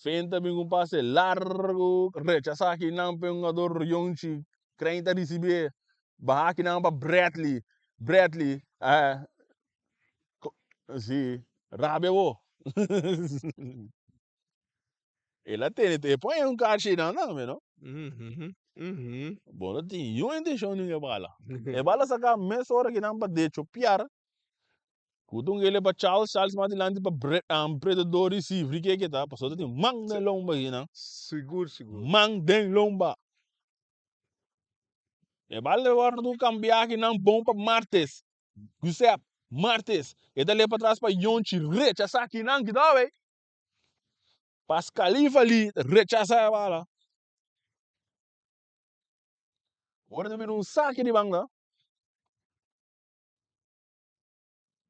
Finn ta bin ku un pase largu. Rechasa akinan pa e hungador Yonchi. Crane ta risibié. Baha akinan pa Bradley. Bradley. Eh, si, rabia bo. El a tene te pon un kashi nan tambe no. Bo no tin niun intencion di e bala. E bala saka mesora ki nan pa decho piar. Ku ta un gele pa Charles, Charles mas dilanti pa Predador di Sivri ke ke ta, pasobra ta tin man den lomba aki nan. Sigur sigur. Man den lomba. E bala wordu kambia aki nan bon pa Martes. Giuseppe Martes. E ta leba patras pa Yonchi rechasa aki nan kida wey. Pascalifa li rechasa e bala. Ora ta bira un saki di banda.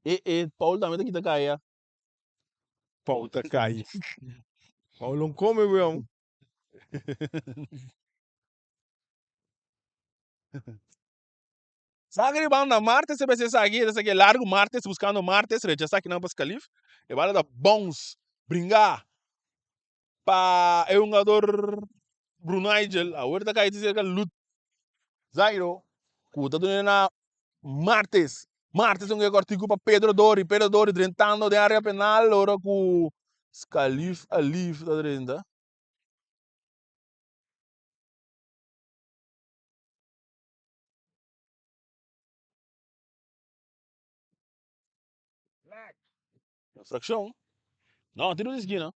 E e Paul tambe ta kita kai ya. Paul ta kai. Paul no come weón. Saki di banda Martes e mester saki, e ta saki largu Martes buscando Martes rechasa kinan pa Scalif. E bala ta bounce bringa pa e hungador Brunigel. Awor ta kai cerca Lut Zairo cu ta duna na Martes. Martes un cortico pa Pedro Dori. Pedro Dori drentando den area penal ora cu Scalif Alif ta drenta. Infraccion. No, tiro di esquina.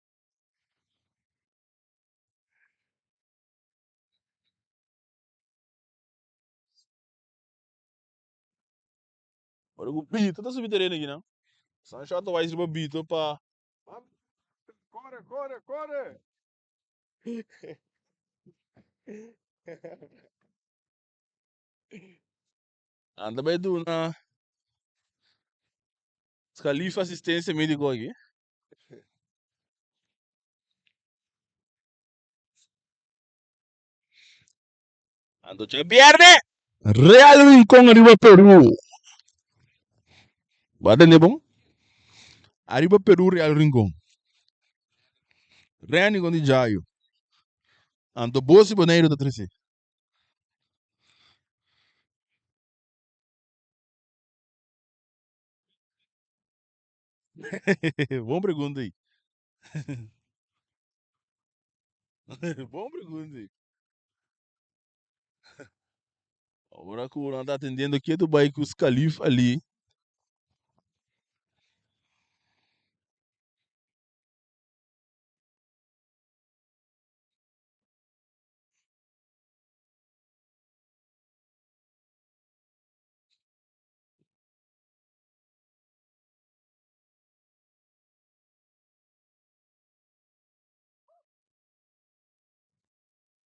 Ora ku Bito ta subi tereno aki nan. Sancho ta wais riba Bito pa. Kore, kore, kore! Nan ta bai duna Scalif asistencia medico aki. Anto dje bierne Real Rincon ariba Peru. Bo a tende bon? Ariba Peru Real Rincon. Real Rincon di Jayo. Anto bo si Boneiru ta trese. Bon pregunta ei. Bon pregunta. Ora ku nan ta atendiendo ketu bai ku Scalif Ali.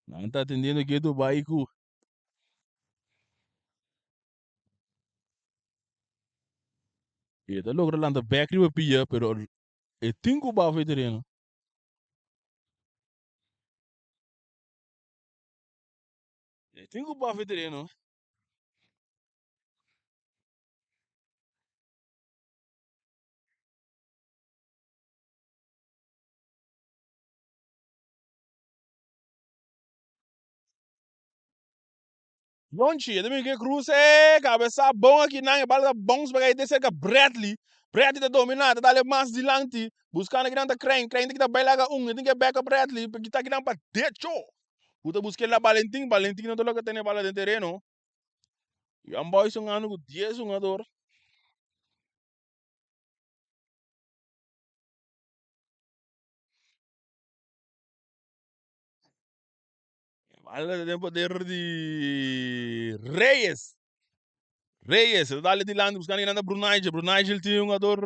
Nan ta atendiendo ketu bai ku. E ta logra lanta bek riba pia, pero e tin ku bafa e tereno. E tin ku bafa e tereno. Yonchi, e ta bin ke kruse, kabesa bon aki nan, e bala ta bons pa kai serka Bradley. Bradley ta domina, ta dale mas dilanti, buskando kinan ta Crane, Crane ta kita bai laga un, e tin ke backup Bradley, pa kita kinan pa decho. Ku ta buska la Valentin, Valentin no ta loke tene bala den tereno. Young Boys un anu ku dies hungador. Bala den poder di Reyes. Reyes, ta dale dilanti buscando kinan ta Brunijel. Brunijel tin un jugador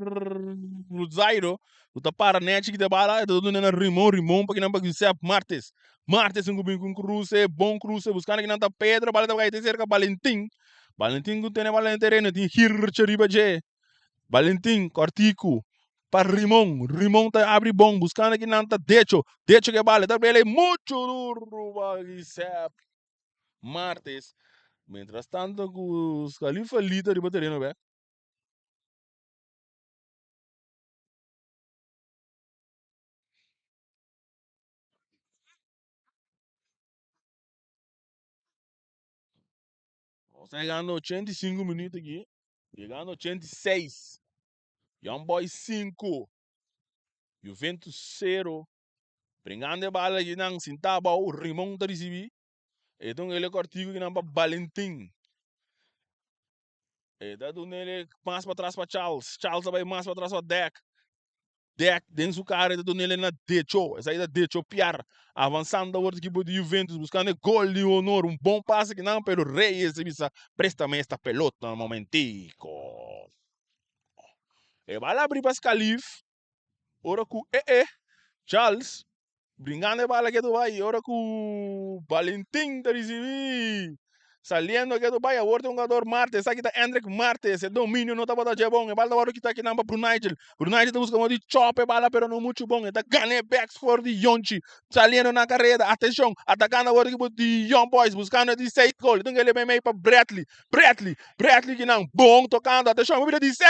Zairo. Ku ta para nechi kita bala. E ta duna na Rimon. Rimon pa kinan pa Giuseppe Martes. Martes un ku bin ku un cruce. Bon cruce. Buscando kinan ta Pedro. Bala ta kai te cerca Valentin. Valentin ku tene bala den tereno. Tin Hirche riba dje. Valentin Cortico pa Rimon. Rimon ta abri bon buscando ki nan ta Decho. Decho ke bala ta bele mucho duro pa Giuseppe Martes. Mientras tanto ku Khalifa Lee ta riba tereno bek. Nos ta yegando 85 minuut aki. Yegando 86. Young Boys 5. Juventus 0. Bringando e bala aki nan sinta abou. Rimon ta ricibi. E ta un ele cortico aki nan pa Valentin. E ta duna ele mas patras pa Charles. Charles ta bay mas patras pa Deck. Deck den su cara e ta duna ele na Decho. Esaki ta Decho Piar. Avansando awor ekipo di Juventus buscando e gol di honor. Un bon pase kinan pero Reyes a bisa prestame esta pelota un momentico. E bala abri pa Scalif. Ora cu e e Charles Bringando e bala ketu bai ora ku Valentin ta risibí. Saliendo ketu bai awor ta un jugador Martes. Esaki ta Hendrik Martes. E dominio no tabata dje bon. E bala ta wòrdu kita akinan pa Brunijel. Brunijel ta buska modo di chòp e bala pero no muchu bon. E ta gana e bèks for di Yonchi. Saliendo na kareda. Atenshon! Atakando awor ekipo di Young Boys buskando e di seis gol. E tin kele meimei pa Bradley. Bradley, Bradley kinan bon tokando. Atenshon, e bira di seis!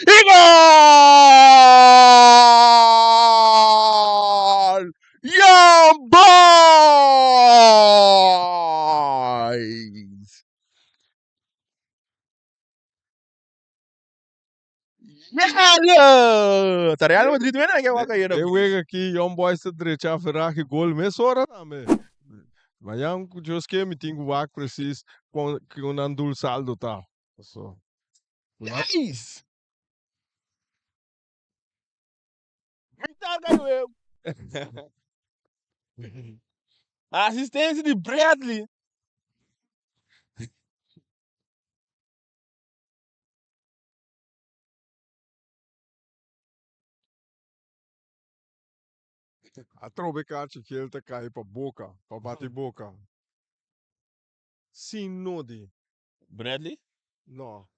I gol! Young Boys! Yeah! Ta Real Madrid wena ke wak ayera. E wega aki Young Boys ta drecha average gol mesora tambe. Mañan ku Dios ke mi tin ku wak precies kon kon nan dul saldo ta. So. Nice! Mitar ka yo. Asistencia di Bradley. Atrobe kachi kiel ta kai pa boka, pa bati boka. Sin nodi. Bradley? No.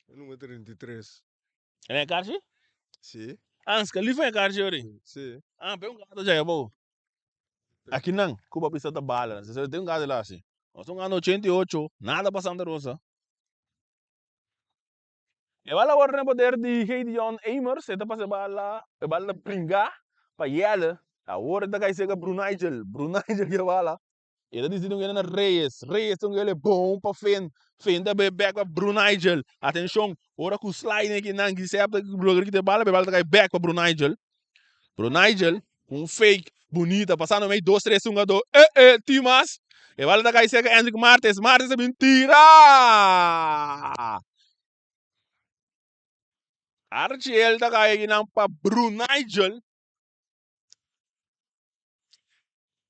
E numero 33. En e karchi? Si. Ah, Scalifa e karchi ori? Si. Ah, pe un gato dja bo. Aki nan, ku bo bisa ta bala. Se tin un gato la asi. Nos ta gana 88, nada pa Santa Rosa. E bala wòrdu den poder di Gideon Emers, e ta pasa e bala, e bala ta bringa pa Jelle. Awor e ta kai serka Brunijel. Brunijel ke bala. E ta disi un na Reyes. Reyes ta un ele bon pa Finn. Finn ta bay back pa Brunigel. Atencion, ora cu slide aki nan Giuseppe ta logra kita e bala, pero e bala ta cay back pa Brunigel. Brunigel cu un fake bunita pasando mey dos tres hungador. Eh eh, Timas. E bala ta cay cerca Hendrik Martes. Martes ta bin tira! Archiel ta cay aki nan pa Brunigel.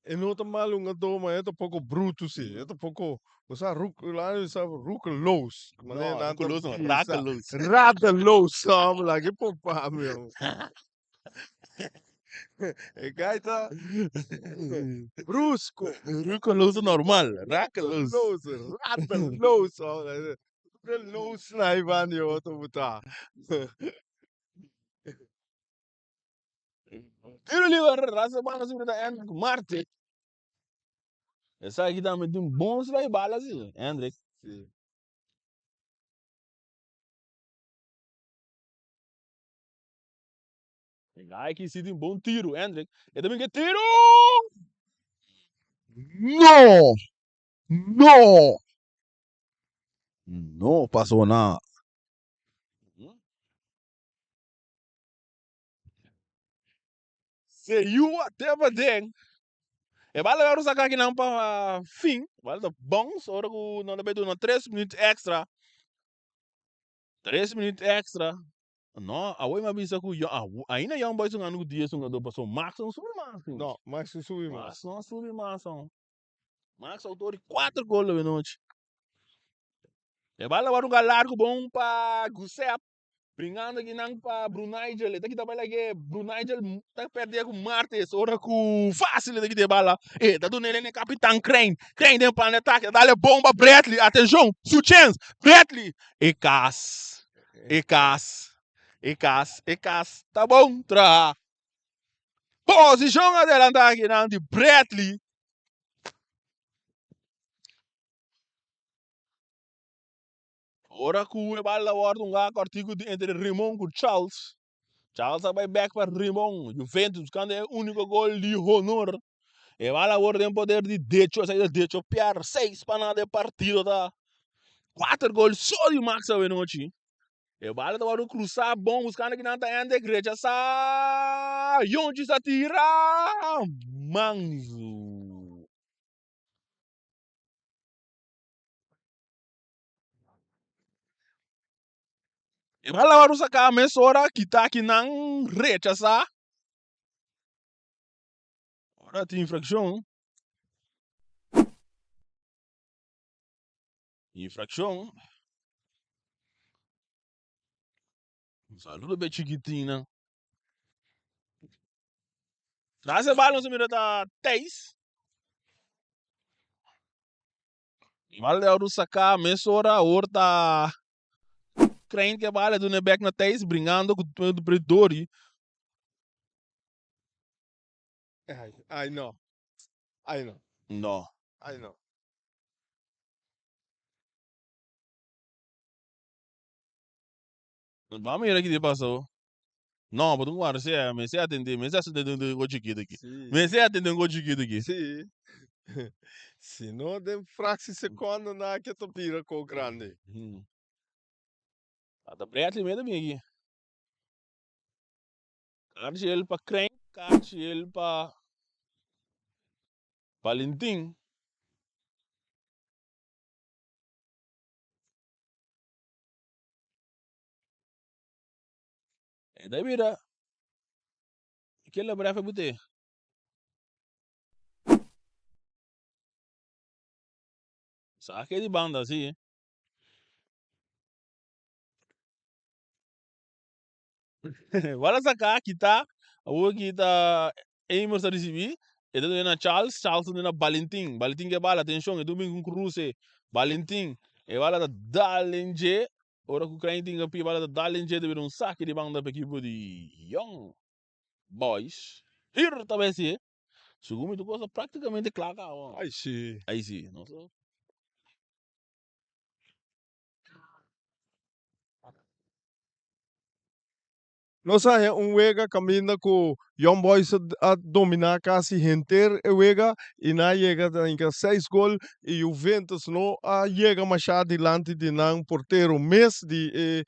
E no ta mal hungadó, ma e ta poko brutu si. E ta poko, bo sa ruk, laat mi sa roekeloos. No, roekeloos no, rakeloos. Radeloos, hombre, laat ki pompa mi, hombre. E guy ta brusco. Roekeloos ta normal, rakeloos. Roekeloos, radeloos, hombre. Roekeloos na Ivan di otro buta. Tiro liber, Raza Banda si ta Hendrik Marte. Esaki tambe tin bon slai bala si, Hendrik. Si. Aki si tin bon tiro, Hendrik. E ta bin ke tiro! No! No! No pasó nada. Se yu a te paden. E bala wèru saka akinan pa fin. Bala ta bounce ora ku nan ta bai duna tres minüt extra. Tres minüt extra. No, awor mi a bisa ku ainda Young Boys ta gana ku dies hungadó pasobra Max no subi mas. No, Max no subi mas. Max no subi mas. Max autor di kuater gol awe nochi. E bala wèru un largu bon pa Gusep. Bringando aki nan pa Brunigel, e ta kita bala ke Brunigel ta perde ku Martes ora ku fácil e ta kita e bala. E ta duna el e kapitan Crane. Crane den plan di atake, ta dal e bon pa Bradley. Atenshon, su chens. Bradley! E kas, e kas, e kas, e kas ta bon traha. Posishon adelantá aki nan di Bradley. Ora ku e bal a wòrdu un gak kòrtiku di entre Rimon ku Charles. Charles a bai bèk pa Rimon. Juventus buskando e úniko gol di honor. E bal a wòrdu den poder di Decho. Esaki ta Decho Piar. Seis pa nada e partido ta. Kuater gol so di Max awe nochi. E bal ta wòrdu krusá bon buskando kinan ta Hendrik rechasá. Yonchi sa tira. Manzu. E palabra usa ka mesora kita kinan rechasá. Ora tin infrakshon. Infrakshon. Un saludo be chikitinnan. Tras e bal nos a mira ta Thijs. Bal de Aru saká mesora awor ta Crane ke bal e duna e bek na Thijs bringando ku Dori. Ai, ai no. Ai no. No. Ai no. Ban mira kiko pasó. No, bo tin ku wara sea, mester atendé, mester atendé un go chikitu aki. Sí. Mester atendé un go chikitu aki. Sí. Si no, den fractie secondo na ke ta bira ko grandi. Ata Bradley mete bin aki. Karchi el pa Crank, karchi el pa Valentin. E ta bira kila bref e bute. Sake di banda si. Wala saka kita awor kita Amers a ricibi e ta duna na Charles, Charles ta duna na Valentin, Valentin ke bala atencion e ta bin cu cruce Valentin e bala ta dal den dje ora cu Crane tin pia bala ta dal den dje ta bira un sake di banda pa ekipo di Young Boys hier ta bay haci'e segun mi tur cos ta practicamente cla caba. Ay si. Ay si nos a. Nos a haña un wega kaminda ku Young Boys a dominá kasi henter e wega i nan a yega ta hinka seis gol i Juventus no a yega mashá dilanti di nan portero mes di e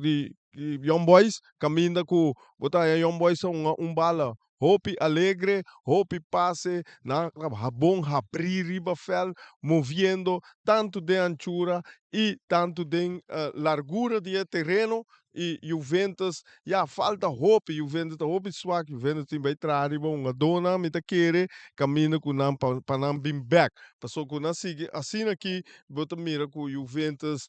di Young Boys kaminda ku bo ta haña Young Boys a hunga un bala hopi alegre, hopi pase, nan a bon habrí riba vèlt moviendo tantu den anchura i tantu den largura di e tereno i Juventus ya falta hopi, Juventus ta hopi swak, Juventus tin bai traha riba hungadónan, mi ta kere kaminda ku nan pa pa nan bin bèk, pasobra ku nan sigui asina aki bo ta mira ku Juventus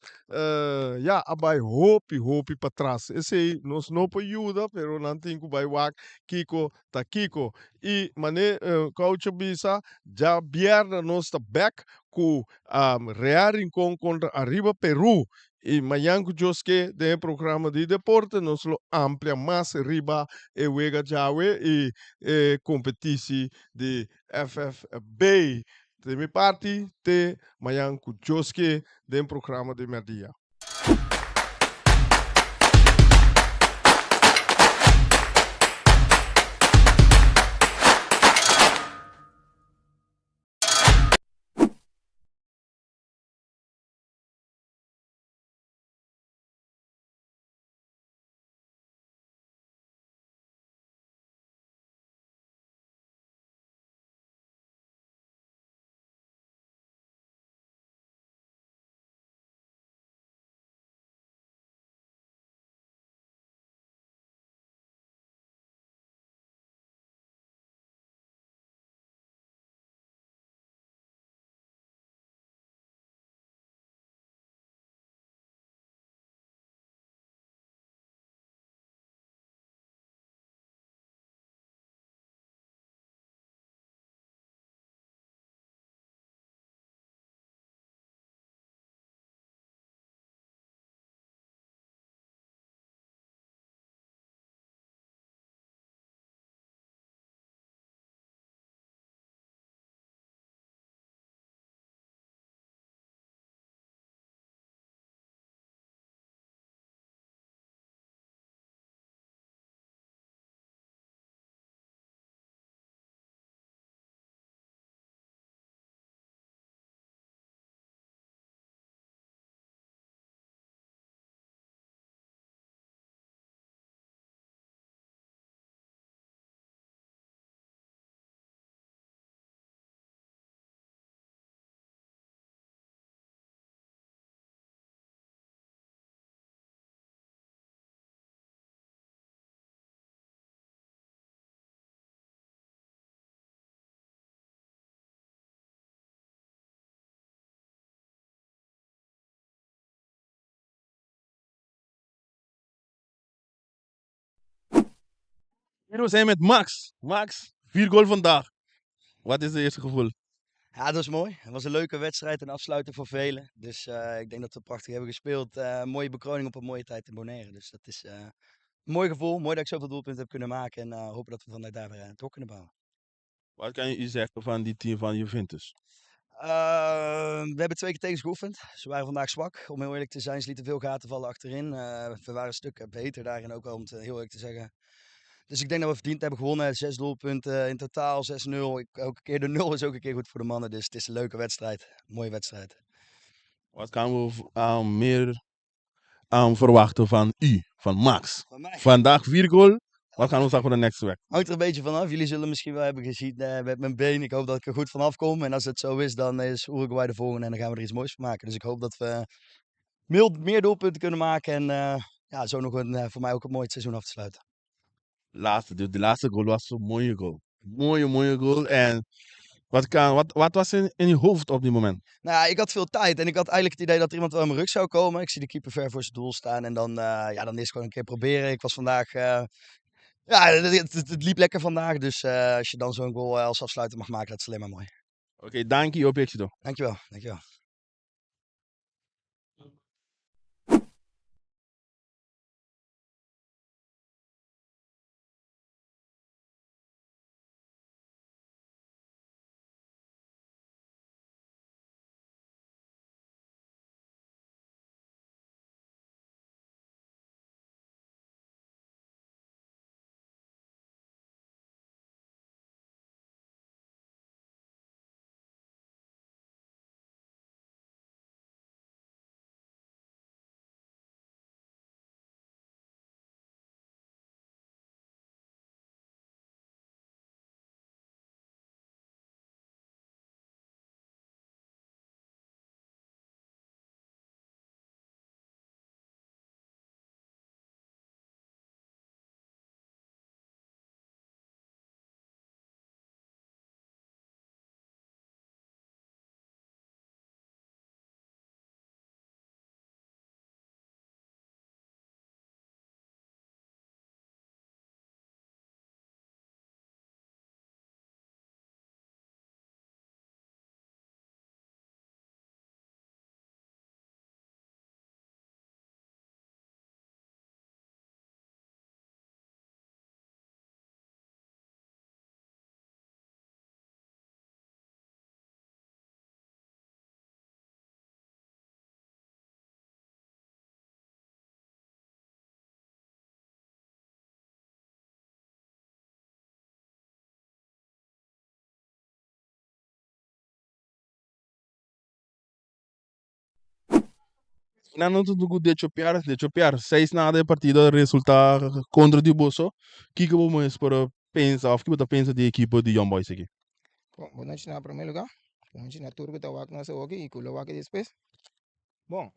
ya a bai hopi hopi patras, esei nos no por yuda pero nan tin ku bai wak kiko ta kiko i mane coach a bisa djabièrnè nos ta bèk ku Real Rincon kontra Arriba Peru I mañan ku Dios ke den e programa di deporte nos lo amplia mas riba e wega djawe i e kompetisi di FFB. Di mi parti te mañan ku Dios ke den programa di merdia. Hier we zijn met Max. Max, vier goal vandaag. Wat is het eerste gevoel? Ja, dat was mooi. Het was een leuke wedstrijd en afsluiter voor velen. Dus ik denk dat we prachtig hebben gespeeld. Mooie bekroning op een mooie tijd in Bonaire. Dus dat is een mooi gevoel. Mooi dat ik zoveel doelpunten heb kunnen maken. En hopen dat we vanuit daar weer door kunnen bouwen. Wat kan je zeggen van die team van Juventus? We hebben 2 keer tegen ze geoefend. Ze waren vandaag zwak, om heel eerlijk te zijn. Ze lieten veel gaten vallen achterin. We waren een stuk beter daarin ook al, om het heel eerlijk te zeggen. Dus ik denk dat we verdiend hebben gewonnen. 6 doelpunten in totaal, 6-0. Elke keer de 0 is ook een keer goed voor de mannen. Dus het is een leuke wedstrijd. Mooie wedstrijd. Wat gaan we meer verwachten van u, van Max? Van mij? Vandaag 4 goal. Wat gaan we zeggen voor de next week? Hangt er een beetje vanaf. Jullie zullen misschien wel hebben gezien met mijn been. Ik hoop dat ik er goed vanaf kom. En als het zo is, dan is Uruguay de volgende en dan gaan we er iets moois van maken. Dus ik hoop dat we meer doelpunten kunnen maken. En zo nog voor mij ook een mooi seizoen af te sluiten. De laatste goal was zo'n mooie goal. Mooie, mooie goal. En wat was in je hoofd op die moment? Ik had veel tijd en ik had eigenlijk het idee dat er iemand wel in mijn rug zou komen. Ik zie de keeper ver voor zijn doel staan en dan is het gewoon een keer proberen. Ik was vandaag... ja, het liep lekker vandaag, dus als je dan zo'n goal als afsluiter mag maken, dat is alleen maar mooi. Oké, dank je, op éxito. Dankjewel, dankjewel. Nan no ta ku Decho Piar, Decho Piar, 6-0 e partido resulta kontra di boso. Kiko bo mes por pensa òf kiko bo ta pensa di ekipo di Young Boys aki? Bon, bon nochi na promé lugá. Bon nochi na tur ku ta wak nos awoki i ku lo wak despues. Bon,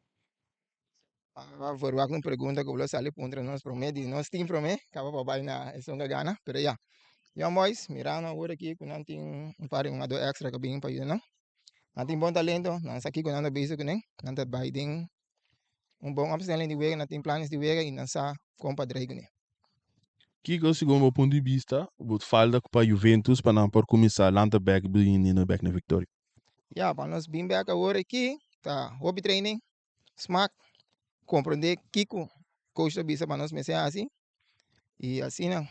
a verwagt un pregunta ku lo sali puntra nos promé di nos team promé, kaba pa bai na esun ku a gana. Pero ya, Young Boys, mirando awor aki ku nan tin un par di hungadó extra ku a bin pa yuda nan. Nan tin bon talento, nan sa kiko nan ta bezig kuné, nan ta bai den un bon opstelling di wega, nan tin planes di wega i nan sa kon pa drai kuné. Kiko segun bo punto di bista bo falta pa Juventus pa nan por kuminsá lanta bèk bini bèk na viktoria? Ya, pa nos bin bèk awor aki ta hopi training, smak, komprondé kiko coach ta bisa pa nos mester hasi i asina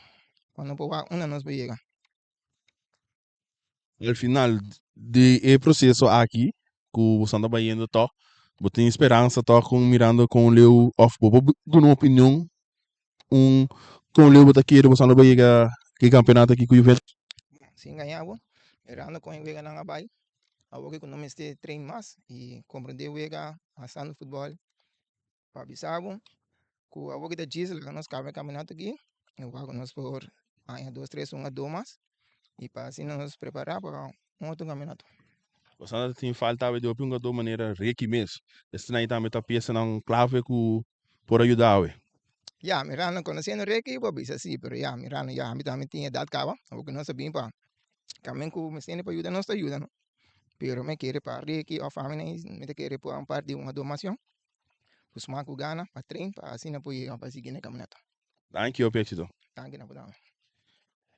pa no por wak unda nos por yega. Al final di e proceso aki cu boso anda bayendo toch, bo tin speransa toch con mirando con leu of bo por duna un opinion un con leu bo ta kere boso anda bay yega e campeonato aki cu Juventus? Sin engaña bo, mirando con e weganan a bay, awor cu no mester train mas y comprende wega, haciendo futbol, Pa bisa bo ku awor ki ta djis laga nos kaba e kaminato aki i wak ku nos por haña dos tres un a dos mas i pa asina nos prepará pa un otro kaminato. Pasobra ta tin falta awe di hopi hungadó manera Ricky mes. Esnan ei tambe ta piesanan klave ku por a yuda awe. Ya, mirando, konosiendo Ricky bo a bisa si, pero ya, mirando ya ami tambe tin edat kaba, awor ku nos a bin pa kamin ku mester pa yuda nos ta yuda no. Pero mi kere pa Ricky òf ami mi ta kere por un par di hungadó mas yon. Ku smak ku gana pa train pa asina por yega pa sigui na e kaminata. Danki hopi éxito. Danki na bo tambe.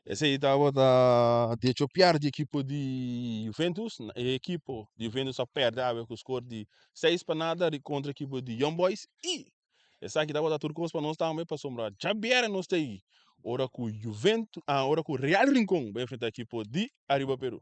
Esei tabata Decho Piar di ekipo di Juventus. E ekipo di Juventus a perde awe ku skor di 6-0 kontra ekipo di Young Boys. I esaki tabata tur kos pa nos tambe pasobra djabièrnè nos ta ei ora ku Juventus, ora ku Real Rincon bai enfrenta ekipo di Ariba Peru.